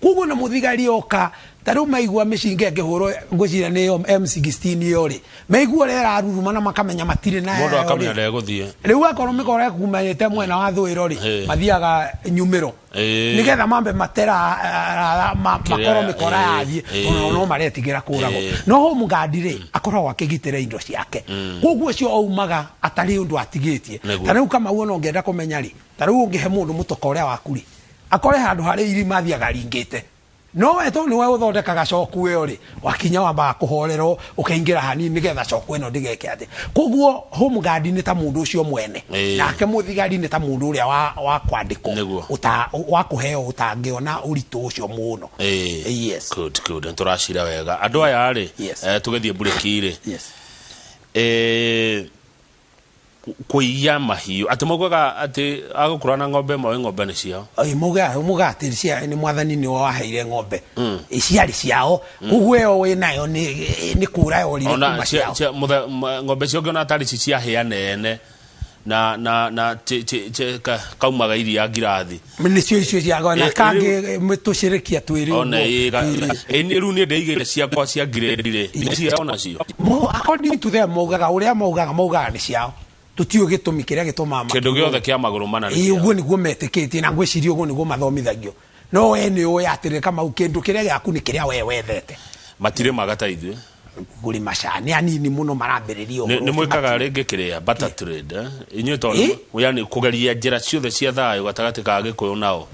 Koguo na mũthigari oka ta rĩu maigua mĩcinga ĩngĩhũrwo, ngwĩciria nĩyo M16 ĩyo rĩ, maigua ũrĩa ĩraruruma na makamenya matirĩ na Mũndũ yayo akamenya rĩ. Ndegũthiĩ. Rĩu akorwo mĩkora ĩkumanĩte mwena wa thũĩro rĩ, mathiaga nyumĩro nĩgetha mambe matera makorwo mĩkora yathiĩ, tondũ no maretigĩra kũragwo. No home guard rĩ, akoragwo akĩgitĩra indo ciake, koguo ũcio aumaga atarĩ ũndũ atigĩtie. Ta rĩu Kamau, ona ũngĩenda kũmenya rĩ, ta rĩu ũngĩhe mũndũ mũtoka ũrĩa waku rĩ, akore handũ harĩ irima athiaga ringĩte, no we tondũ nĩwe ũthondekaga coku ĩyo rĩ, wakinya wambaga kũhorerwo, ũkaingĩra hanini nĩgetha coku ĩno ndĩgeke atĩ. Koguo home guard nĩ ta mũndũ ũcio mwene, nake mũthigari nĩ ta mũndũ ũrĩa wa kwandĩkwo, wa kũheo, ũtangĩona ũritũ ũcio mũno. Yes. Good, good. Nĩ tũracira wega andũ aya rĩ. Tũgĩthiĩ mburĩki rĩ, kũiya mahiũ, atĩ maugaga atĩ agũkũra na ng'ombe ĩmwe, ng'ombe nĩ ciao. Ĩ, muga atĩ nĩ mwathani nĩwe waheire ng'ombe. Ĩ, ciarĩ ciao, koguo ĩyo wĩ nayo nĩ kũra yorire Ona kuma ciao. Ng'ombe cio ũngĩona tarĩ ci ciahĩa nene na kaumaga iria ngirathi. Nĩcio icio ciago na kangĩ tũcĩrĩkia twĩrĩ Ona ũguo. Rĩu niĩ ndĩigĩire ciakwa cia ngirĩndi rĩ, nĩ ciao nacio. According to them, maugaga ũrĩa maugaga nĩ ciao. Tũtiũĩ gĩtũmi kĩrĩa gĩtũmaga Kĩndũ makiuge gĩothe kĩa magũrũ mana nĩ Ĩĩ, ciao. Ũguo nĩguo metĩkĩtie, na ngwĩciria ũguo nĩguo mathomithagio, no we nĩ ũĩ atĩrĩ, Kamau, kĩndũ kĩrĩa gĩaku nĩ kĩrĩa we wethete. Matirĩmaga ta ithuĩ. Kũrĩma ca nĩ anini mũno marambĩrĩria Nĩ ũhoro nĩ ũcio. Mwĩkaga rĩngĩ kĩrĩa barter trade, eh? Inyuĩ tondũ yani kũgeria njĩra ciothe cia thayũ gatagatĩ ka Gĩkũyũ nao.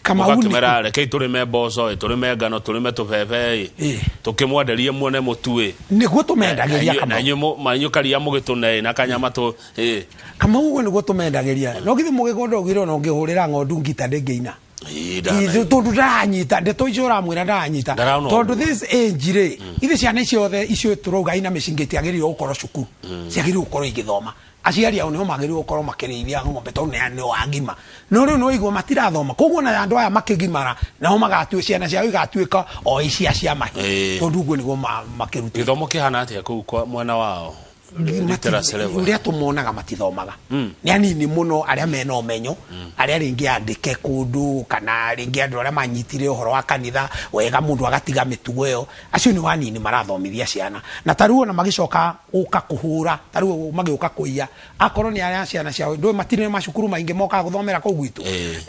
Kamau nĩ Mũgakĩmera, rekei tũrĩme mboco ĩ, tũrĩme ngano, tũrĩme tũbebe ĩ, tũkĩmwenderie muone mũtu ĩ. Nĩguo tũmendagĩria. Na Kamau. Inyuĩ inyuĩ karia mũgĩtũne ĩ, na kanyama tũ ĩ. Kamau, ũguo nĩguo tũmendagĩria, no githĩ mũgĩkũndũ augire ona ũngĩhũrĩra ng'ondu ngita ndĩngĩina? Ĩ, ndana- Ithu tondũ ndaranyita ndeto icio ũramwĩra, ndaranyita. Ndarona Tondũ ũguo. this age rĩ, ithe ciana icio othe icio tũrauga ina mĩcinga itiagĩrĩirwo gũkorwo cukuru, ciagĩrĩirwo gũkorwo igĩthoma. Aciari ao nĩo magĩrĩirwo gũkorwo makĩrĩithia ng'ombe tondũ nĩo agima, no rĩu nĩwaigua matirathoma. Koguo na andũ aya makĩgimara nao magatuĩ ciana ciao igatuĩka o icia cia mahiũ, tondũ ũguo nĩguo makĩrutĩtwo. Gĩthomo kĩhana atĩa kũu kwa mwena wao? Literacy level. Ũrĩa tũmonaga matithomaga, nĩ anini mũno arĩa mena ũmenyo, arĩa rĩngĩ andĩke kũndũ kana rĩngĩ andũ arĩa manyitire ũhoro wa kanitha wega, mũndũ agatiga mĩtugo ĩyo. Acio nĩ wanini marathomithia ciana. Na ta rĩu ona magĩcoka gũka kũhũra, ta rĩu magĩũka kũiya, akorwo nĩ arĩa ciana ciao ndũĩ matirĩ na macukuru maingĩ mokaga gũthomera kũu gwitũ,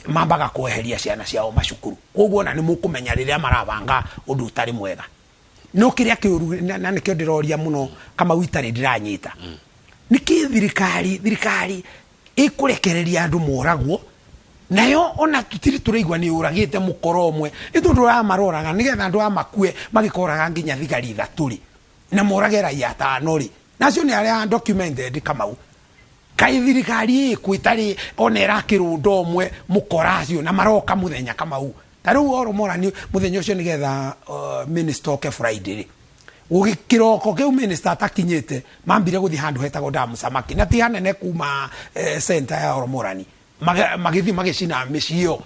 mambaga kweheria ciana ciao macukuru. Koguo ona nĩ mũkũmenya rĩrĩa marabanga ũndũ ũtarĩ mwega. No kĩrĩa kĩũru na nĩkĩo ndĩroria mũno, Kamau, itarĩ ndĩranyita nĩkĩ thirikari ĩkũrekereria andũ moragwo nayo, ona tũtirĩ tũraigua nĩ ũragĩte mũkora ũmwe. Nĩ tondũ aya maroraga nĩgetha andũ aya makue, magĩkoraga nginya thigari ithatũ rĩ, na morage raia atano rĩ, nacio nĩ arĩa documented. Kamau, kaĩ thirikari ĩkũ ĩtarĩ ona ĩrakĩrũnda ũmwe mũkora acio na maroka mũthenya? Kamau, ta rĩu oro morani mũthenya ũcio nĩgetha minister oke Friday rĩ, gũgĩkĩroko kĩu minister atakinyĩte, mambire gũthiĩ handũ hetagwo Damu Samaki, na ti hanene kuma center ya Oromorani. Magĩthiĩ magĩcina mĩciĩ ĩyo,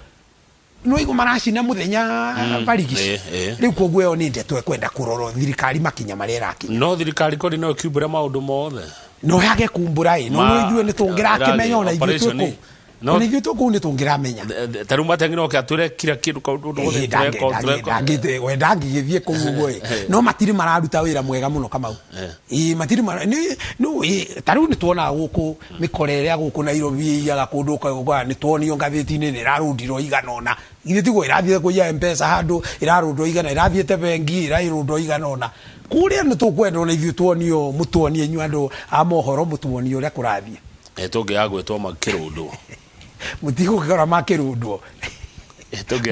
no igũ maracina mũthenya barigici. Rĩu koguo ĩyo nĩ ndeto ĩkwenda kũrorwo thirikari makinya marĩa ĩrakinya. No thirikari kori no ĩkiumbũre maũndũ mothe. No yage kumbũra ĩ, no no ithuĩ nĩ tũngĩrakĩmenya, ona ithuĩ twĩ operation kũu, ona ithuĩ twĩ kũu nĩ tũngĩramenya. Ta rĩu Matiang'i no atwĩre kira kĩndũ, kaũndũ gothe tũreka. We ndangĩgĩthiĩ kũu ũguo ĩ, no matirĩ mararuta wĩra mwega mũno, Kamau. Ĩ, matirĩ mara nĩ no ĩ, ta rĩu nĩ tuonaga gũkũ mĩkora ĩrĩa gũkũ Nairobi ĩiyaga kũndũ, ũkauga nĩ tuonio ngathĩti-inĩ nĩ ĩrarũndirwo igana ũna. Githĩ tiguo ĩrathiĩte kũiya Mpesa handũ ĩrarũndwo igana, ĩrathiĩte bengi ĩrarũndwo igana ũna kũrĩa? Nĩ tũkwenda ona ithuĩ tuonio, mũtuonie inyuĩ andũ a mohoro, mũtuonie ũrĩa kũrathiĩ. Tũngĩaga gwĩtwo makĩrũndwo. Mũtigũgĩkora makĩrũndwo.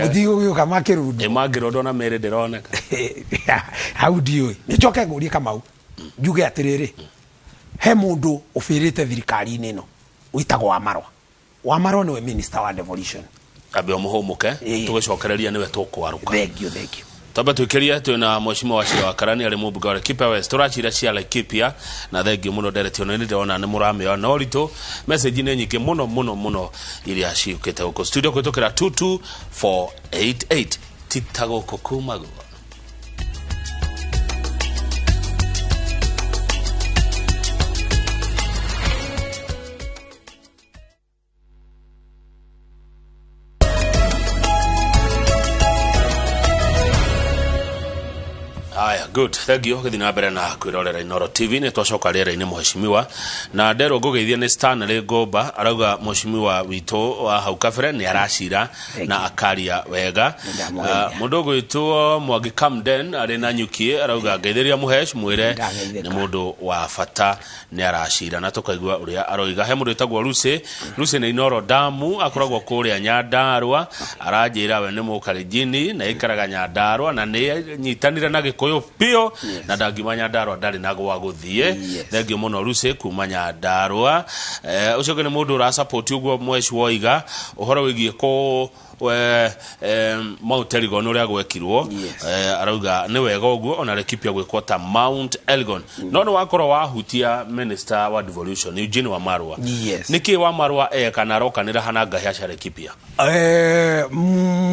Mũtigũgĩũka makĩrũndwo. Mangĩrũndwo na mĩrĩ ndĩroneka. Hau ndiũĩ. Nĩ njoke ngũrie, Kamau, njuge atĩrĩrĩ, he mũndũ ũbĩrĩte thirikari-inĩ ĩno wĩtagwo Wamarwa. Wamarwa nĩwe minister wa devolution. Ambe ũmũhũmũke. Tũgĩcokereria nĩwe tũkwarũka. Thank you, thank you. Twambe twĩkĩrie twĩna mheshimiwa Wachira wa Karani arĩ mũmbunge wa Laikipia West. Tũracira cia Laikipia na thengiũ mũno ndereti ĩno, nĩ ndĩrona nĩ mũramĩoya na ũritũ. Message nĩ nyingĩ mũno mũno mũno iria ciũkĩte gũkũ studio kũhĩtũkĩra 22488. Ti ta gũkũ kumagwo. Haya, good. Thank you. Gĩthiĩ na mbere na kwĩrorera Inooro TV. Nĩ twacoka rĩera-inĩ mheshimiwa. Na nderwo ngũgeithia nĩ Stanley Ngũmba, arauga mheshimiwa witũ wa hau kabere nĩ aracira na akaria wega. Nĩndamũgeithia. Mũndũ ũgwĩtwo Mwangi Camden arĩ na nyuki arauga ngeithĩria mũhesh mwĩre Nĩndageithĩka. nĩ mũndũ wa bata nĩ aracira na tũkaigua ũrĩa aroiga. He mũndũ wĩtagwo Lucy, Lucy nĩ Inooro Damu, akoragwo kũrĩa Nyandarua, aranjĩra we nĩ mũkalenjini na aikaraga Nyandarua na nĩ anyitanire na Gĩkũyũ biũ na ndangiuma Nyandarua ndarĩ na gwa gũthiĩ. Thengiũ mũno Lucy kuma Nyandarua. Ũcio ũngĩ nĩ mũndũ ũrasupport ũguo Mwesh woiga ũhoro wĩgiĩ kũ Mount Elgon ũrĩa gwekirwo. Arauga nĩ wega ũguo ona Laikipia gwĩkwo ta Mount Elgon. No nĩ wakorwo wahutia Minister wa Devolution Eugene Wamarwa. Nĩkĩ Wamarwa eka na arokanĩra hana ngahĩa cia Laikipia?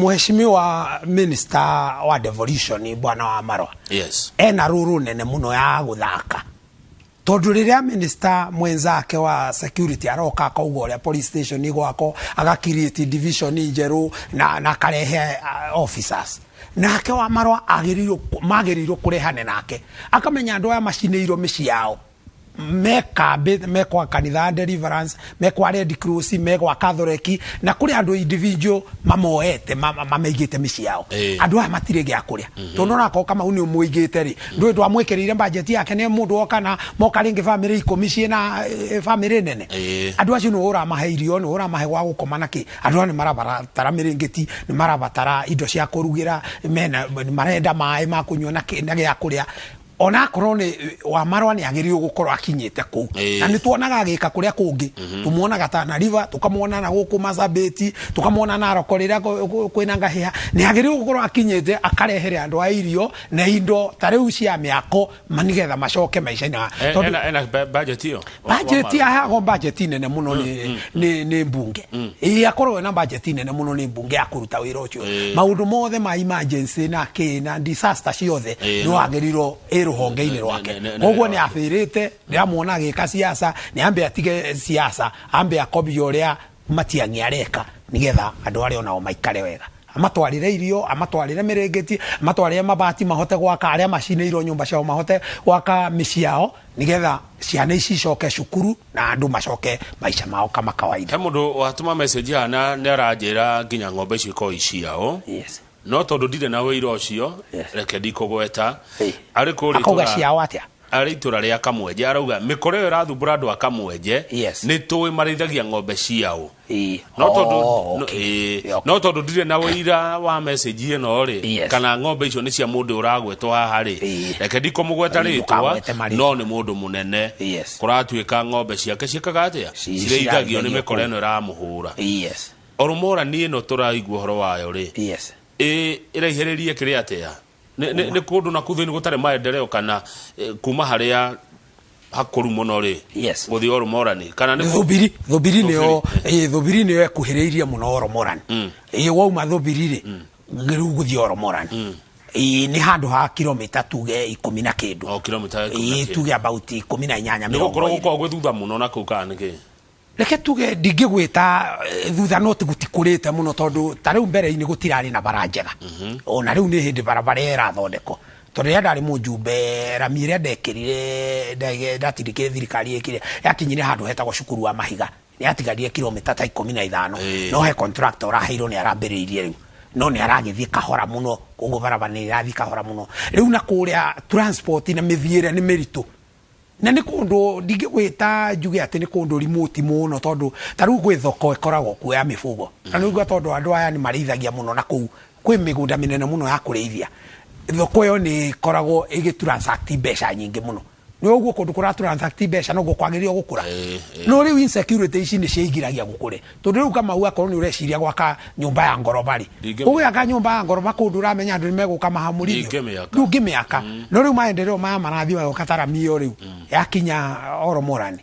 Mheshimiwa Minister wa Devolution Bwana Wamarwa ena rũrũ nene mũno ya gũthaka, tondũ rĩrĩa minister mwenzake wa security aroka akauga ũrĩa police station igwakwo, aga create division njerũ na akarehe officers, nake Wamarwa agĩrĩirwo magĩrĩirwo kũrehane nake, akamenya andũ aya macinĩirwo mĩciĩ yao me kambĩ, me kwa kanitha ya Deliverance, me kwa Red Cross, me gwa Catholic, na kũrĩ andũ individual mamoete mameigĩte mĩciĩ yao. Andũ aya matirĩ gĩa kũrĩa, tondũ onakorwo Kamau nĩ ũmũigĩte rĩ, ndũĩ ndwamwĩkĩrĩire budget yake, nĩ mũndũ woka na moka rĩngĩ bamĩrĩ 10 ciĩna bamĩrĩ nene. Andũ acio nĩ ũramahe irio, nĩ ũramahe gwa gũkoma na kĩ. Andũ aya nĩ marabatara mĩrĩngĩti, nĩ marabatara indo cia kũrugĩra, mena marenda maĩ ma kũnyua na kĩ na gĩa kũrĩa. Onakorwo nĩ Wamarwa nĩ agĩrĩirwo gũkorwo akinyĩte kũu. Na nĩ tuonaga agĩka kũrĩa kũngĩ, tũmuonaga Tana River, tũkamuona na gũkũ Marsabit, tũkamuona Narok rĩrĩa kwĩna ngahĩha. Nĩ agĩrĩirwo gũkorwo akinyĩte akarehere andũ a irio na indo ta rĩu cia mĩako nĩgetha macoke maica-inĩ. Tondũ Ena budget ĩyo? Budget aheagwo budget nene mũno nĩ mbunge. Ĩĩ, akorwo ena budget nene mũno nĩ mbunge ya kũruta wĩra ũcio. Maũndũ mothe ma emergency na kĩ na disaster ciothe nĩ wagĩrĩirwo ĩ rũhonge-inĩ rwake. Koguo nĩ abĩrĩte, ndĩramuona agĩka siasa, nĩ ambe atige siasa, ambe akobie ũrĩa Matiang'i areka nĩgetha andũ arĩa onao maikare wega, amatwarĩre irio, amatwarĩre mĩrĩngĩti, amatwarĩre mabati mahote gwaka, arĩa macinĩirwo nyũmba ciao mahote gwaka mĩciĩ yao, nĩgetha ciana ici icoke cukuru na andũ macoke maica mao kama kawaida. He mũndũ watũma message haha na nĩ aranjĩra nginya ng'ombe icio ikoragwo i ciao. No tondũ ndirĩ na ũira ũcio, reke ndikũgweta. Arĩ kũrĩa Akauga ciao atĩa? Arĩ itũra rĩa Kamwenje, arauga mĩkora ĩyo ĩrathumbũra andũ a Kamwenje, nĩ tũĩ marĩithagia ng'ombe ciao. No tondũ no tondũ ndirĩ na ũira wa message ĩno rĩ, kana ng'ombe icio nĩ cia mũndũ ũragwetwo haha rĩ, reke ndikũmũgweta rĩtwa, Ndũkagwete marĩtwa. no nĩ mũndũ mũnene. Kũratuĩka ng'ombe ciake ciĩkaga atĩa? Cirĩithagio nĩ Cirarĩithagio mĩkora kũu. ĩno ĩramũhũra. Orũmorani ĩno tũraigua ũhoro wayo rĩ, ĩraihĩrĩrie kĩrĩa atĩa? Nĩ kũndũ na kũu thĩinĩ gũtarĩ maendeleo kana kuma harĩa hakũru mũno rĩ, gũthiĩ Orũmorani kana nĩ Thubiri, Thubiri nĩyo, Thubiri nĩyo ĩkuhĩrĩirie mũno Orũmorani. Wauma Thubiri rĩ, rĩu gũthiĩ Orũmorani. Nĩ handũ ha kilomita tuge 10 na kĩndũ. O, kilomita ikũmi na kĩndũ. Tuge about 18, Nĩ gũkorwo mĩrongo ĩrĩ. gũkoragwo gwĩ thutha mũno na kũu kana nĩ kĩ? Reke tuge ndingĩgwĩta thutha, no gũtikũrĩte mũno tondũ ta rĩu mbere-inĩ gũtirarĩ na bara njega. Ona rĩu nĩ hĩndĩ barabara ĩyo ĩrathondekwo. Tondũ rĩrĩa ndarĩ mũjumbe, rami ĩrĩa ndekĩrire, ndatindĩkire thirikari ĩkire, yakinyire handũ hetagwo cukuru wa mahiga. Nĩ yatigarire kilomita ta 15. No he contractor ũraheirwo nĩ arambĩrĩirie rĩu. No nĩ aragĩthiĩ kahora mũno, koguo barabara nĩ ĩrathiĩ kahora mũno. Rĩu na kũrĩa transport na mĩthiĩre nĩ mĩritũ. Na nĩ kũndũ ndingĩgwĩta njuge atĩ nĩ kũndũ remote mũno, tondũ ta rĩu gwĩ thoko ĩkoragwo kuo ya mĩbũgo. Na nĩ ũigua tondũ andũ aya nĩ marĩithagia mũno na kũu kwĩ mĩgũnda mĩnene mũno ya kũrĩithia. Thoko ĩyo nĩ ĩkoragwo ĩgĩ transact mbeca nyingĩ mũno. Nĩ ũguo kũndũ kũra transact mbeca noguo kwagĩrĩirwo gũkũra. No rĩu insecurity ici nĩ ciaigiragia gũkũre. Tondũ rĩu Kamau akorwo nĩ ũreciria gwaka nyũmba ya ngoroba rĩ, ũgĩaka nyũmba ya ngoroba kũndũ ũramenya andũ nĩ megũka mahamũrithio. Ndingĩmĩaka. Ndũngĩmĩaka. No rĩu maendeleo maya marathiĩ magoka ta rami ĩyo rĩu yakinya Oromorani.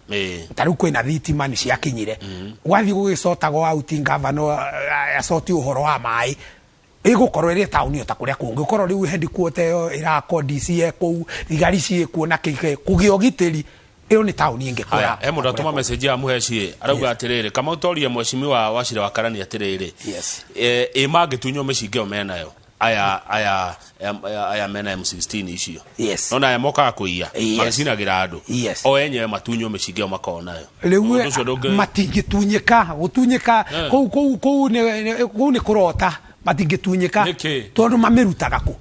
Ta rĩu kwĩna thitima nĩ ciakinyire. Gwathiĩ gũgĩcotagwo out ngavana acoti ũhoro wa maĩ. Ĩgũkorwo ĩrĩ taũni o ta kũrĩa kũngĩ, ũkorwo rĩu headquarter ĩyo ĩrakwo DC kũu, thigari ciĩkuo na kĩ kũgĩa ũgitĩri, ĩyo nĩ taũni ĩngĩkũra. Haya, he mũndũ atũma message ya mũheci arauga atĩrĩrĩ, Kamau torie mheshimiwa Wachira wa Karani atĩrĩrĩ, ĩ mangĩtunywo mĩcinga ĩyo menayo aya aya mena M16 icio, nona aya mokaga kũiya, magĩcinagĩra andũ, o enyewe matunywo mĩcinga ĩyo makorwo nayo. Rĩu matingĩtunyĩka gũtunyĩka kũu kũu kũu kũu nĩ kũrota, matingĩtunyĩka tondũ mamĩrutaga kũ.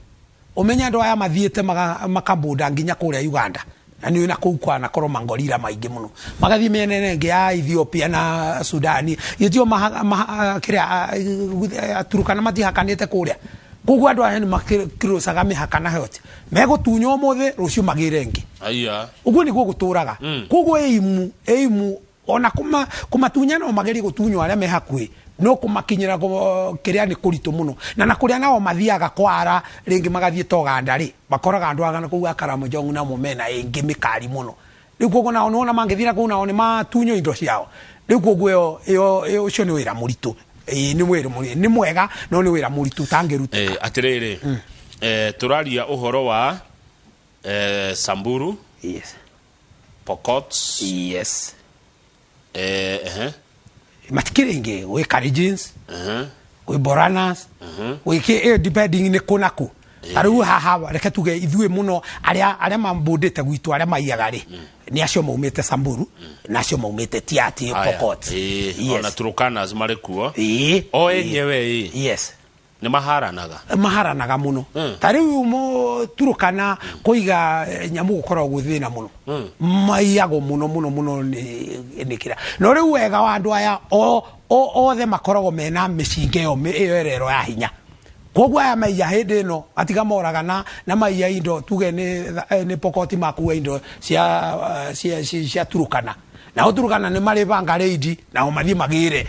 Ũmenye andũ aya mathiĩte makabũnda nginya kũrĩa Uganda, na nĩ na kũu kwanakorwo mangorira maingĩ mũno, magathiĩ mĩena ĩngĩ ya Ethiopia na Sudani gĩtio kĩrĩa Turkana matihakanĩte kũrĩa. Koguo andũ aya nĩ makĩrũcaga mĩhaka na hoti, megũtunywo ũmũthĩ, rũciũ magĩre ĩngĩ. Ũguo nĩguo gũtũraga. Koguo ĩimu ona kũmatunya no magerie gũtunywo arĩa me hakuhĩ, no kũmakinyĩra kĩrĩa nĩ kũritũ mũno. Na kũrĩa nao mathiaga kwara rĩngĩ magathiĩ ta Ũganda rĩ, makoraga andũ agana kũu a Karamojong namo mena ĩngĩ mĩkari mũno. Rĩu koguo nao nĩwona mangĩthira kũu nao nĩ matunywo indo ciao. Rĩu koguo ĩyo ũcio nĩ wĩra mũritũ. Ĩĩ, nĩ wĩra mũritũ, nĩ mwega no nĩ wĩra mũritũ ũtangĩrutĩka. Atĩrĩrĩ, tũraria ũhoro wa Samburu, Pokot, Matikĩrĩ ingĩ, gwĩ Kalenjins, gwĩ Boranas, gwĩ kĩ, depending nĩ kũ na kũ. Ta rĩu haha reke tuge ithuĩ mũno arĩa mambũndĩte gwitũ, arĩa maiyaga rĩ, nĩ acio maumĩte Samburu na acio maumĩte Tiaty, Pokot. Ona Turkanas marĩ kuo. O enyewe ĩ nĩ maharanaga. Maharanaga mũno. Ta rĩu Turukana kũiga nyamũ gũkoragwo gwĩ thĩna mũno, maiyagwo mũno mũno mũno nĩ kĩrĩa. No rĩu wega wa andũ aya othe makoragwo mena mĩcinga ĩyo ĩyo ĩrerwo ya hinya. Koguo aya maiya hĩndĩ ĩno atiga moragana na maiya indo, tuge nĩ Pokoti makua indo cia Turukana, nao Turukana nĩ marĩ banga reidi nao mathiĩ magĩre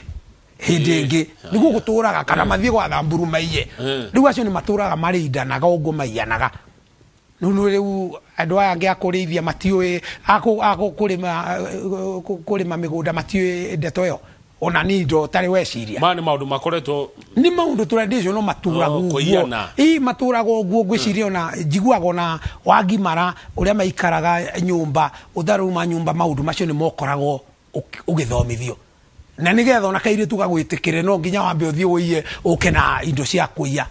hĩndĩ ĩngĩ, nĩguo gũtũraga, kana mathiĩ gwa Thamburu maiye. Rĩu acio nĩ matũraga marĩindanaga ũguo maiyanaga. Rĩu rĩu andũ aya angĩ a kũrĩithia matiũĩ, a kũrĩma mĩgũnda matiũĩ ndeto ĩyo, ona nĩ indo ũtarĩ weciria. Maya nĩ maũndũ makoretwo nĩ maũndũ traditional matũraga ũguo. Kũiyana. Ĩ, matũraga ũguo. Ngwĩciria ona njiguaga ona wagimara ũrĩa maikaraga nyũmba, ũtarauma nyũmba, maũndũ macio nĩ mokoragwo ũgĩthomithio, na nĩgetha ona kairĩtu gagwĩtĩkĩre no nginya wambe ũthiĩ ũiye, ũke na indo cia kũiya,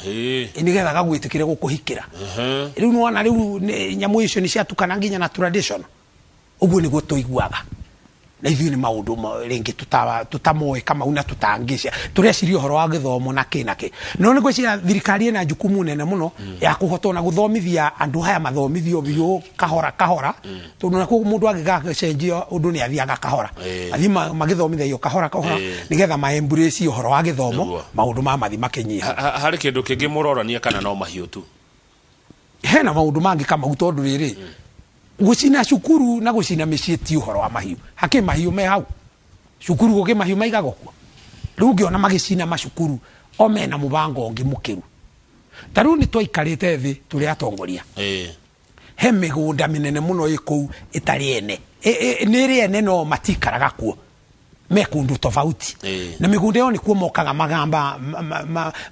nĩgetha gagwĩtĩkĩre gũkũhikĩra. Rĩu nĩwona rĩu nyamũ icio nĩ ciatukana nginya na tradition. Ũguo nĩguo tũiguaga na ithuĩ nĩ maũndũ rĩngĩ tũtamoĩ Kamau na tũtangĩcia tũreciria ũhoro wa gĩthomo na kĩ na kĩ, no nĩ ngwĩciria thirikari ĩna jukumu nene mũno ya kũhota ona gũthomithia andũ aya, mathomithio biũ kahora kahora, tondũ nakuo mũndũ angĩgacenjia ũndũ nĩ athiaga kahora, athiĩ magĩthomithagio kahora kahora, nĩgetha ma embrace ũhoro wa gĩthomo, maũndũ ma mathi makĩnyiha. Harĩ kĩndũ kĩngĩ mũrorania kana no mahiũ tu? Hena maũndũ mangĩ Kamau, tondũ rĩrĩ, gũcina cukuru na gũcina mĩciĩ ti ũhoro wa mahiũ. Hakĩ mahiũ me hau cukuru, gũkĩ mahiũ maigagwo kuo. Rĩu ũngĩona magĩcina macukuru, o mena mũbango ũngĩ mũkĩru. Ta rĩu nĩ twaikarĩte thĩ tũrĩ atongoria, he mĩgũnda mĩnene mũno ĩ kũu ĩtarĩ ene. Nĩ ĩrĩ ene no matikaraga kuo, me kũndũ tofauti, na mĩgũnda ĩyo nĩkuo mokaga magamba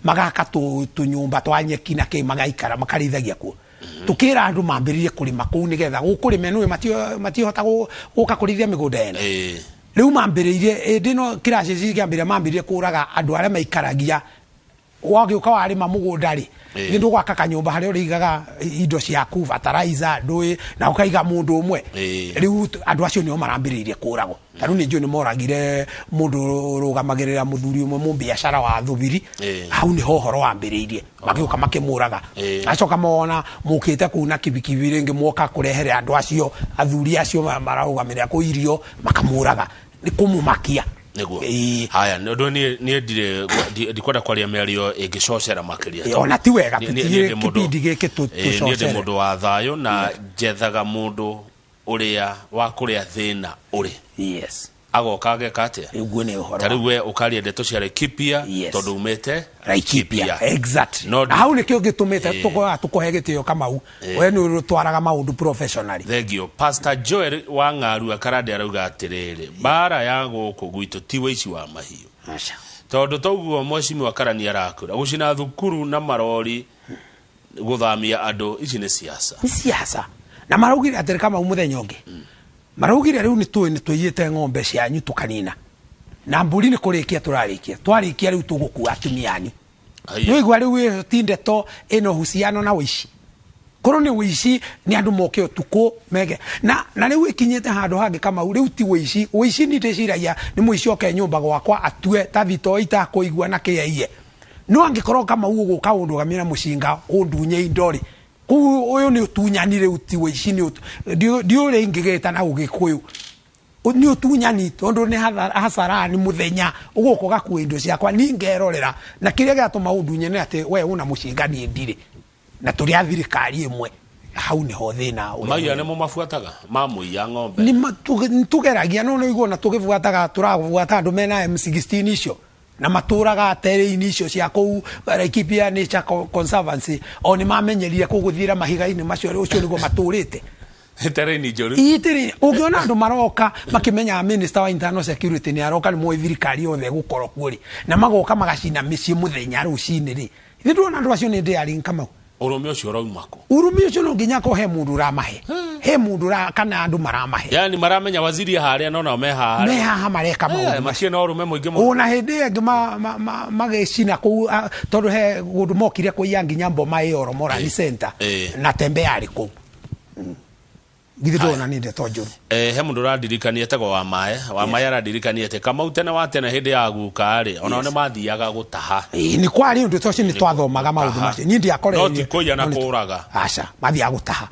magaka tũnyũmba twa nyeki na kĩ, magaikara makarĩithagia kuo. Tukĩra andũ mambĩrĩrie kũrĩma kũu nĩgetha gũkũrĩme, nĩũĩ matihota gũka kũrĩithia mĩgũnda ene. Rĩu mambĩrĩirie ĩndĩ ĩno kĩraci cikĩambĩrĩria, mambĩrĩrie kũraga andũ arĩa maikaragia. Wagĩũka warĩma mũgũnda rĩ, nĩ ndũgwaka kanyũmba harĩa ũrĩigaga indo ciaku, fertilizer ndũĩ, na ũkaiga mũndũ ũmwe. Rĩu andũ acio nĩo marambĩrĩirie kũragwo. Ta rĩu nĩ njũĩ nĩ moragire mũndũ ũrũgamagĩrĩra mũthuri ũmwe mũbiacara wa thubiri. Hau nĩho ũhoro wambĩrĩirie, magĩũka makĩmũraga. Acoka mona mũkĩte kũu na kibikibi, rĩngĩ moka kũrehere andũ acio, athuri acio mararũgamĩrĩra kũu irio, makamũraga nĩ kũmũmakia. Nĩguo. Haya, nĩ ũndũ niĩ ndirĩ ndikwenda kwaria mĩario ĩngĩcocera makĩria. Ona ti wega tũtigire kĩbindi gĩkĩ Niĩ ndĩ tũcocere. Mũndũ wa thayũ na njethaga mũndũ ũrĩa wa kũrĩa thĩna ũrĩ, agoka ageka atĩa. Ũguo nĩ ũhoro. Ta rĩu we ũkaria ndeto cia Laikipia, tondũ umĩte Laikipia, exactly. No na hau nĩkĩo gĩtũmĩte tũkoragwo tũkũhe gĩtĩo Kamau, we nĩ ũtwaraga maũndũ professionally. Thengio. Pastor Joel wa Ng'aru Akarande arauga atĩrĩrĩ, mbara ya gũkũ gwitũ ti wĩici wa mahiũ. Aca. Tondũ toguo mheshimiwa Karani arakwĩra gũcina thukuru na marori gũthamia andũ ici nĩ siasa. Nĩ siasa. Na maraugire atĩrĩ Kamau mũthenya ũngĩ maraugire rĩu nĩ tũĩ nĩ tũiyĩte ng'ombe cianyu tũkanina na mbũri nĩ kũrĩkia tũrarĩkia twarĩkia rĩu tũgũkua atumia anyu. Haiya. Nĩwaigua rĩu ĩyo ti ndeto ĩna uhusiano na ũici. Korwo nĩ ũici nĩ andũ moke ũtukũ mege na rĩu ĩkinyĩte handũ hangĩ Kamau rĩu ti ũici. Ũici niĩ ndĩciragia nĩ mũici oke nyũmba gwakwa atue ta thitoo itakũigua na kĩaiye. No angĩkorwo Kamau ũgũka ũndũgamie na mũcinga ũndunye indo rĩ, kũu ũyũ nĩ ũtunyani rĩu ti ũici nĩ ndiũĩ ũrĩa ingĩgĩta na ũgĩkũyũ. Nĩ ũtunyani tondũ nĩ hasara nĩ mũthenya ũgũka ũgakua indo ciakwa niĩ ngerorera na kĩrĩa gĩatũma ũndunye nĩ atĩ we una mũcinga niĩ ndirĩ na tũrĩ a thirikari ĩmwe. Hau nĩho thĩna ũrĩa Maiya nĩmo mabuataga mamũiya ng'ombe. Nĩ tũgeragia no nĩũigua ona tũgĩbuataga tũrabuata andũ mena M16 icio na matũraga terĩ-inĩ icio cia kũu Laikipia Nature Conservancy o nĩ mamenyerire kũu gũthiĩra mahiga-inĩ macio ũcio nĩguo matũrĩte. Terĩ-inĩ njũru. Ii terĩ ũngĩona andũ maroka makĩmenyaga minister wa internal security nĩ aroka nĩ moĩ thirikari yothe ĩgũkorwo kuo rĩ na magoka magacina mĩciĩ mũthenya rũcinĩ rĩ ithuĩ ndĩrona andũ acio nĩ daring Kamau. Ũrũme ũcio ũrauma kũ? Ũrũme ũcio no nginya akorwo he mũndũ ũramahe. He mũndũ kana andũ maramahe. Yani maramenya waziri harĩa no nao me haha. Me haha mareka maũndũ macio. Na ũrũme mũingĩ mũno. Ona hĩndĩ ĩyo ĩngĩ magĩcina kũu, tondũ he kũndũ mokire kũiya nginya mboma ĩyo Oromorani Center na tembe yarĩ kũu. Githĩ ndũrona nĩ ndeto njũru? He mũndũ ũrandirikania etagwo wa Maĩ. Wa Maĩ arandirikania atĩ Kamau tene wa tene hĩndĩ ya guka rĩ, onao nĩ mathiaga gũtaha. Ĩĩ, nĩ kwarĩ ũndũ ta ũcio, nĩ twathomaga maũndũ macio. Niĩ ndiakoreire. No ti kũiya na kũũraga. Aca, mathiaga gũtaha.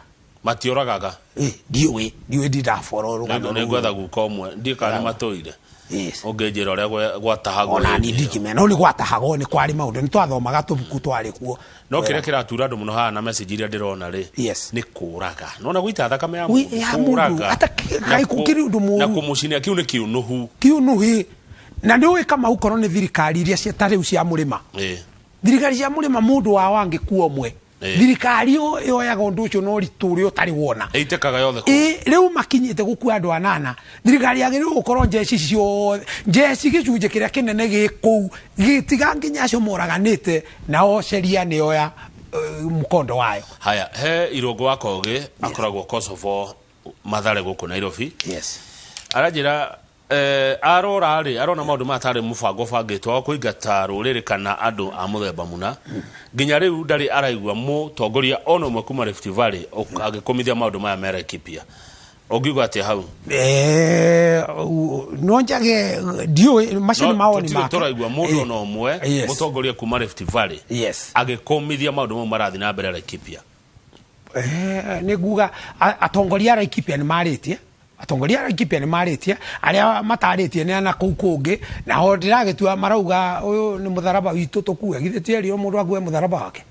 Matiũragaga. Ĩĩ, ndiũĩ, ndiũĩ ndindabora rũgano rũu. Nĩ ngwetha guka ũmwe, ndiũĩ kana nĩ matũire. Ũngĩnjĩra ũrĩa gwatahagwo Ona hĩndĩ niĩ ĩyo. ndingĩmenya, no nĩ gwatahagwo, nĩ kwarĩ maũndũ, nĩ twathomaga tũbuku twarĩ kuo. No kĩrĩa kĩratura andũ mũno haha na message iria ndĩrona rĩ, nĩ kũraga. Nona gũita thakame ya Ui, mũndũ, ya mũndũ, kũraga. ata Na kaĩ kũkĩrĩ ũndũ mũũru. na kũmũcinia kĩu nĩ kĩũnũhu. Kĩũnũhi. Na nĩ ũĩ Kamau korwo nĩ thirikari iria ta rĩu cia mũrĩma. Thirikari cia mũrĩma mũndũ wao angĩkua ũmwe. Thirikari ĩyo yoyaga ũndũ ũcio na ũritũ ũrĩa ũtarĩ wona. Ĩitĩkaga yothe kũu. Rĩu makinyĩte gũkua andũ anana. Thirikari yagĩrĩirwo gũkorwo njeci ciothe. Njeci gĩcunjĩ kĩrĩa kĩnene gĩ kũu, gĩtiga nginya acio moraganĩte, nao sheria nĩ yoya mũkondo wayo. Haya, he Irũngũ wa Kogĩ, akoragwo Kosovo, Mathare gũkũ Nairobi. Aranjĩra arora rĩ, arona maũndũ maya tarĩ mũbango ũbangĩtwo wa kũingata rũrĩrĩ kana andũ a mũthemba mũna. Nginya rĩu ndarĩ araigua mũtongoria ona ũmwe kuma Rift Valley agĩkũmithia maũndũ maya me Laikipia. Ũngiuga atĩa hau? No njage, ndiũĩ, macio nĩ No, mawoni tũtirĩ make. tũraigua mũndũ ona ũmwe mũtongoria kuma Rift Valley agĩkũmithia maũndũ mau marathiĩ na mbere Laikipia. Nĩ nguga, atongoria a Laikipia nĩ marĩtie. Atongoria a Laikipia nĩ marĩtie, arĩa matarĩtie nĩ ana kũu kũngĩ, nao ndĩragĩtua marauga ũyũ nĩ mũtharaba witũ tũkue. Githĩ ti erĩ o mũndũ akue mũtharaba wake?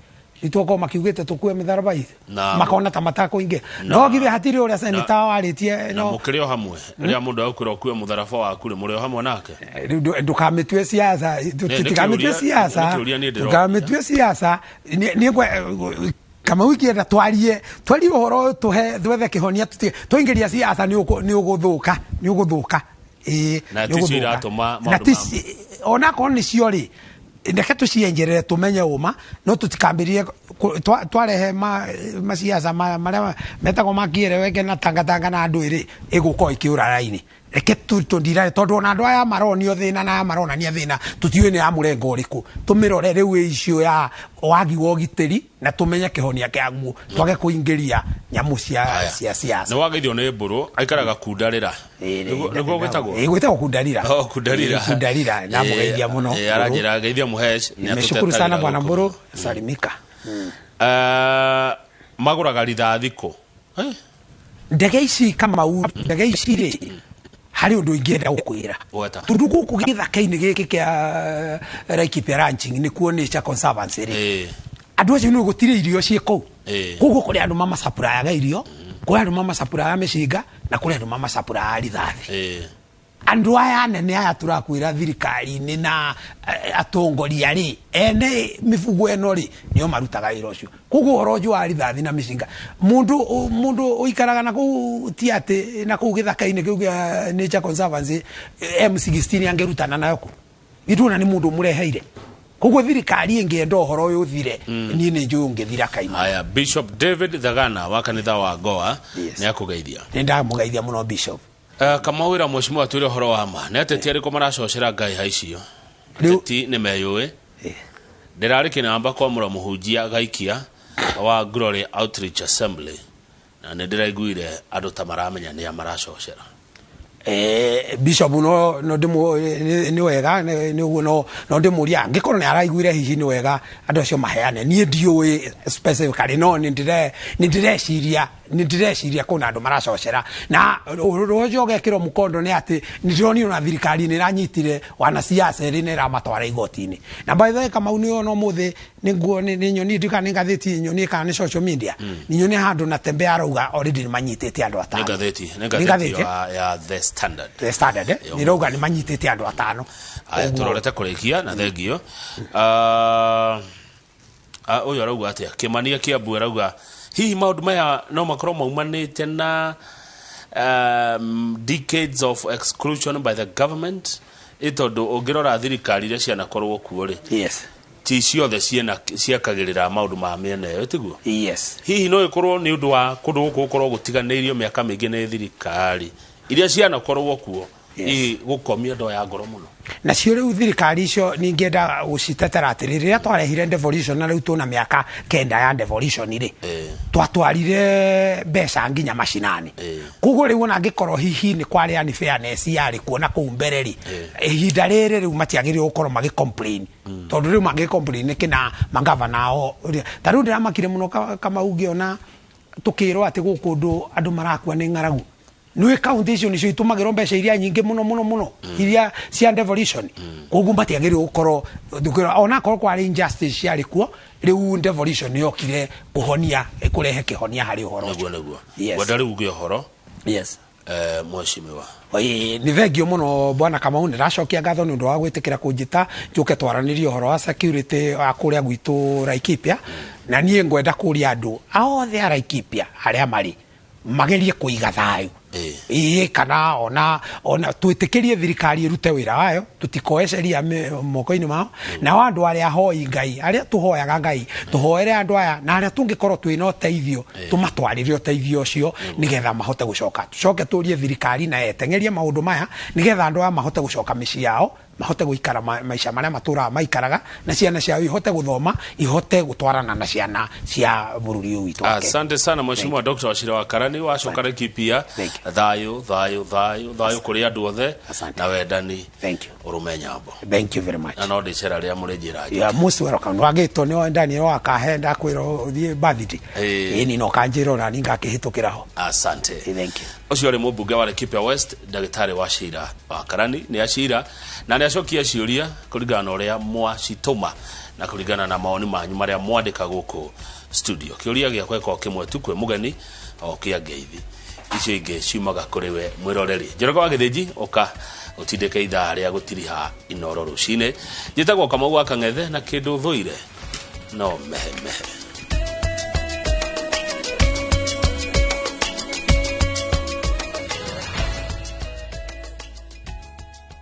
Itũkorwo makiugĩte tũkue mĩtharaba itũ. Makona ta matakũingĩ. No githĩ hatirĩ ũrĩa senator warĩtie, Na no. mũkĩrĩ o hamwe. Rĩrĩa mũndũ agũkwĩra ũkue mũtharaba waku rĩ, mũrĩ o hamwe nake? Rĩu ndũkamĩtue siasa, tũtikamĩtue siasa. Nĩ kĩũria niĩ ndĩroria. Ndũkamĩtue siasa. Nĩ Kamau ingĩenda twarie ũhoro ũyũ, twethe kĩhonia, twaingĩria siasa nĩ ũgũthũka, nĩ ũgũthũka. Na Nĩ ticio ũgũthũka. iratũma Na maũndũ ma tici, onakorwo nĩcio rĩ, reke tũcienjerere tũmenye ũma, no tũtikambĩrĩrie twarehe maciaca marĩa metagwo ma kĩereweke na tangatanga na andũ ĩrĩ, ĩgũkorwo ĩkĩũra raini. Reke tũndirare, tondũ ona andũ aya maronio thĩna na aya maronania thĩna, tũtiũĩ nĩ ya mũrengo ũrĩkũ. Tũmĩrore rĩu ĩ icio ya wagi wa ũgitĩri na tũmenye kĩhonia kĩaguo, twage kũingĩria nyamũ cia siasa. Nĩ wageithio nĩ Mbũrũ, aikaraga Kundarĩra. Nĩguo gwĩtagwo? Ĩĩ, gwĩtagwo Kundarira. Oh, Kundarira. Ĩĩ, Kundarira, namũgeithia mũno. Aranjĩra geithia Mũhesh, nĩ Nimeshukuru sana atũtetagĩra bwana gũkũ. Mbũrũ, salimika. Magũraga rithathi kũ? Ndege ici Kamau, ndege ici rĩ, harĩ ũndũ ingĩenda gũkwĩra. Gweta. Tondũ gũkũ gĩthaka-inĩ gĩkĩ kĩa Laikipia Ranching nĩkuo Nature Conservancy rĩ. Andũ acio nĩ gũtirĩ irio ciĩ kũu. Koguo kũrĩ andũ mamacapurayaga irio, kũrĩ andũ mamacapurayaga mĩcinga, na kũrĩ andũ mamacapurayaga rithathi. Andũ aya anene aya tũrakwĩra thirikari-inĩ na atongoria rĩ, ene mĩbugo ĩno rĩ, nĩo marutaga wĩra ũcio. Koguo ũhoro ũcio wa rithathi na mĩcinga, mũndũ ũikaraga na kũu ti atĩ na kũu gĩthaka-inĩ kĩu kĩa Nature Conservancy, M16 angĩrutana nayo kũ? Ithuona nĩ mũndũ ũmũreheire. Koguo thirikari ĩngĩenda ũhoro ũyũ ũthire, niĩ nĩ njũĩ ũngĩthira kaima. Haya, Bishop David Thagana wa kanitha wa Goa. Yes. Nĩ akũgeithia. Nĩ ndamũgeithia mũno Bishop. Kamau wĩra mheshimiwa twĩre ũhoro wa ma nĩ ateti arĩkũ maracocera ngai ha icio? Rĩu- Ateti nĩ meyũĩ. Ndĩrarĩ kĩnamba kwamũra mũhunjia Gaikia wa Glory Outreach Assembly na nĩ ndĩraiguire andũ ta maramenya nĩa maracocera. Bishop no ndĩmũ nĩ wega nĩ ũguo no ndĩmũria angĩkorwo nĩ araiguire hihi nĩ wega andũ acio maheane. Niĩ ndiũĩ specifically, no nĩ ndĩreciria kwĩna andũ maracocera. Na ũndũ ũcio ũgekĩrwo mũkondo nĩ atĩ nĩ ndĩronire ona thirikari nĩ ĩranyitire wanasiasa erĩ na ĩramatwara igoti-inĩ. Na by the way, Kamau, nĩ ona ũmũthĩ nĩ nguo nĩ nyoni ndika nĩ ngathĩti nyoni kana nĩ social media nĩ nyoni handũ na tembe arauga already nĩ manyitĩte andũ Nĩ atano. ngathĩti nĩ Nĩ ngathĩti ngathĩti? ya The Standard. The Standard Yo. nĩ rauga nĩ manyitĩte andũ atano. Haya, Ũguo. tũrorete kũrĩkia na thengio. Ũyũ arauga atĩa? Kĩmania Kĩambu arauga hihi maũndũ maya no makorwo maumanĩte na decades of exclusion by the government, ĩ tondũ ũngĩrora thirikari iria cianakorwo kuo rĩ, ti ciothe ciena ciakagĩrĩra maũndũ ma mĩena ĩyo, tiguo? Yes. Hihi no ĩkorwo nĩ ũndũ wa kũndũ gũkũ gũkorwo gũtiganĩirio mĩaka mĩingĩ nĩ thirikari iria cianakorwo kuo? Hihi gũkomia andũ aya ngoro mũno? Nacio rĩu thirikari icio ningĩenda gũcitetera atĩrĩ, rĩrĩa twarehire devolution na rĩu tũna mĩaka 9 ya devolution rĩ, twatwarire mbeca nginya macinani. Koguo rĩu ona angĩkorwo hihi nĩ kwarĩ unfairness yarĩ kuo na kũu mbere rĩ, ihinda rĩrĩ rĩu matiagĩrĩirwo gũkorwo magĩ complain, tondũ rĩu mangĩ complain nĩ kĩna mangavana ao. Ta rĩu ndĩramakire mũno Kamau ngĩona tũkĩrwo atĩ gũkũ ũndũ andũ marakua nĩ ng'aragu. Nĩ kaunti icio nĩcio itũmagĩrwo mbeca iria nyingĩ mũno mũno mũno iria cia devolution. Koguo matiagĩrĩirwo gũkorwo onakorwo kwarĩ injustice ciarĩ kuo, rĩu devolution nĩyokire kũhonia, kũrehe kĩhonia harĩ ũhoro Nĩguo. ũcio. Nĩguo. Yes. Ngwenda rĩu uge ũhoro. Yes. Mheshimiwa. Ĩĩ, nĩ thengio mũno bwana Kamau, nĩ ndacokia ngatho nĩ ũndũ wa gwĩtĩkĩra kũnjĩta njũke twaranĩrie ũhoro wa security wa kũrĩa gwitũ Laikipia. Na niĩ ngwenda kũria andũ othe a Laikipia arĩa marĩ magerie kũiga thayũ. Ĩĩ, kana ona twĩtĩkĩrie thirikari ĩrute wĩra wayo, tũtikoe sheria moko-inĩ mao. Nao andũ arĩa ahoi Ngai, arĩa tũhoyaga Ngai, tũhoere andũ aya, na arĩa tũngĩkorwo twĩna ũteithio, tũmatwarĩre ũteithio ũcio nĩgetha mahote gũcoka. Tũcoke tũrie thirikari na ĩteng'erie maũndũ maya nĩgetha andũ aya mahote gũcoka mĩciĩ yao, mahote gũikara maica marĩa matũraga maikaraga, na ciana ciao ihote gũthoma, ihote gũtwarana na ciana cia bũrũri ũyũ witũ wa Kenya. Asante sana Mheshimiwa Dr. Wachira wa Karani, wacoka Laikipia. Thank you. Thayũ, thayũ, thayũ, thayũ kũrĩ andũ othe. Asante. Na wendani. Thank you. Ũrũme nyambo. Thank you very much. Na no ndĩcera rĩa mũrĩ njĩra njũke. You are most welcome. Wagĩtwo nĩ Daniel wakahe ndakwĩra ũthiĩ birthday. Ĩni no kanjĩra ona niĩ ngakĩhĩtũkĩra ho. Asante. Thank you. Ũcio arĩ mũmbunge wa Laikipia West, ndagĩtarĩ wa Cira wa Karani. Nĩ acira na nĩ acokia ciũria kũringana na ũrĩa mwacitũma na kũringana na mawoni manyu marĩa mwandĩka gũkũ studio. Kĩũria gĩakwa gĩkoragwo kĩmwe tu kwĩ mũgeni o kĩa ngeithi, icio ingĩ ciumaga kũrĩ we mwĩroreri. Njoroge wa Gĩthĩnji, ũka ũtindĩke ithaa rĩa gũtiriha Inoro rũcinĩ. Njĩtagwo Kamau wa Kang'ethe, na kĩndũ thũire no mehemehe.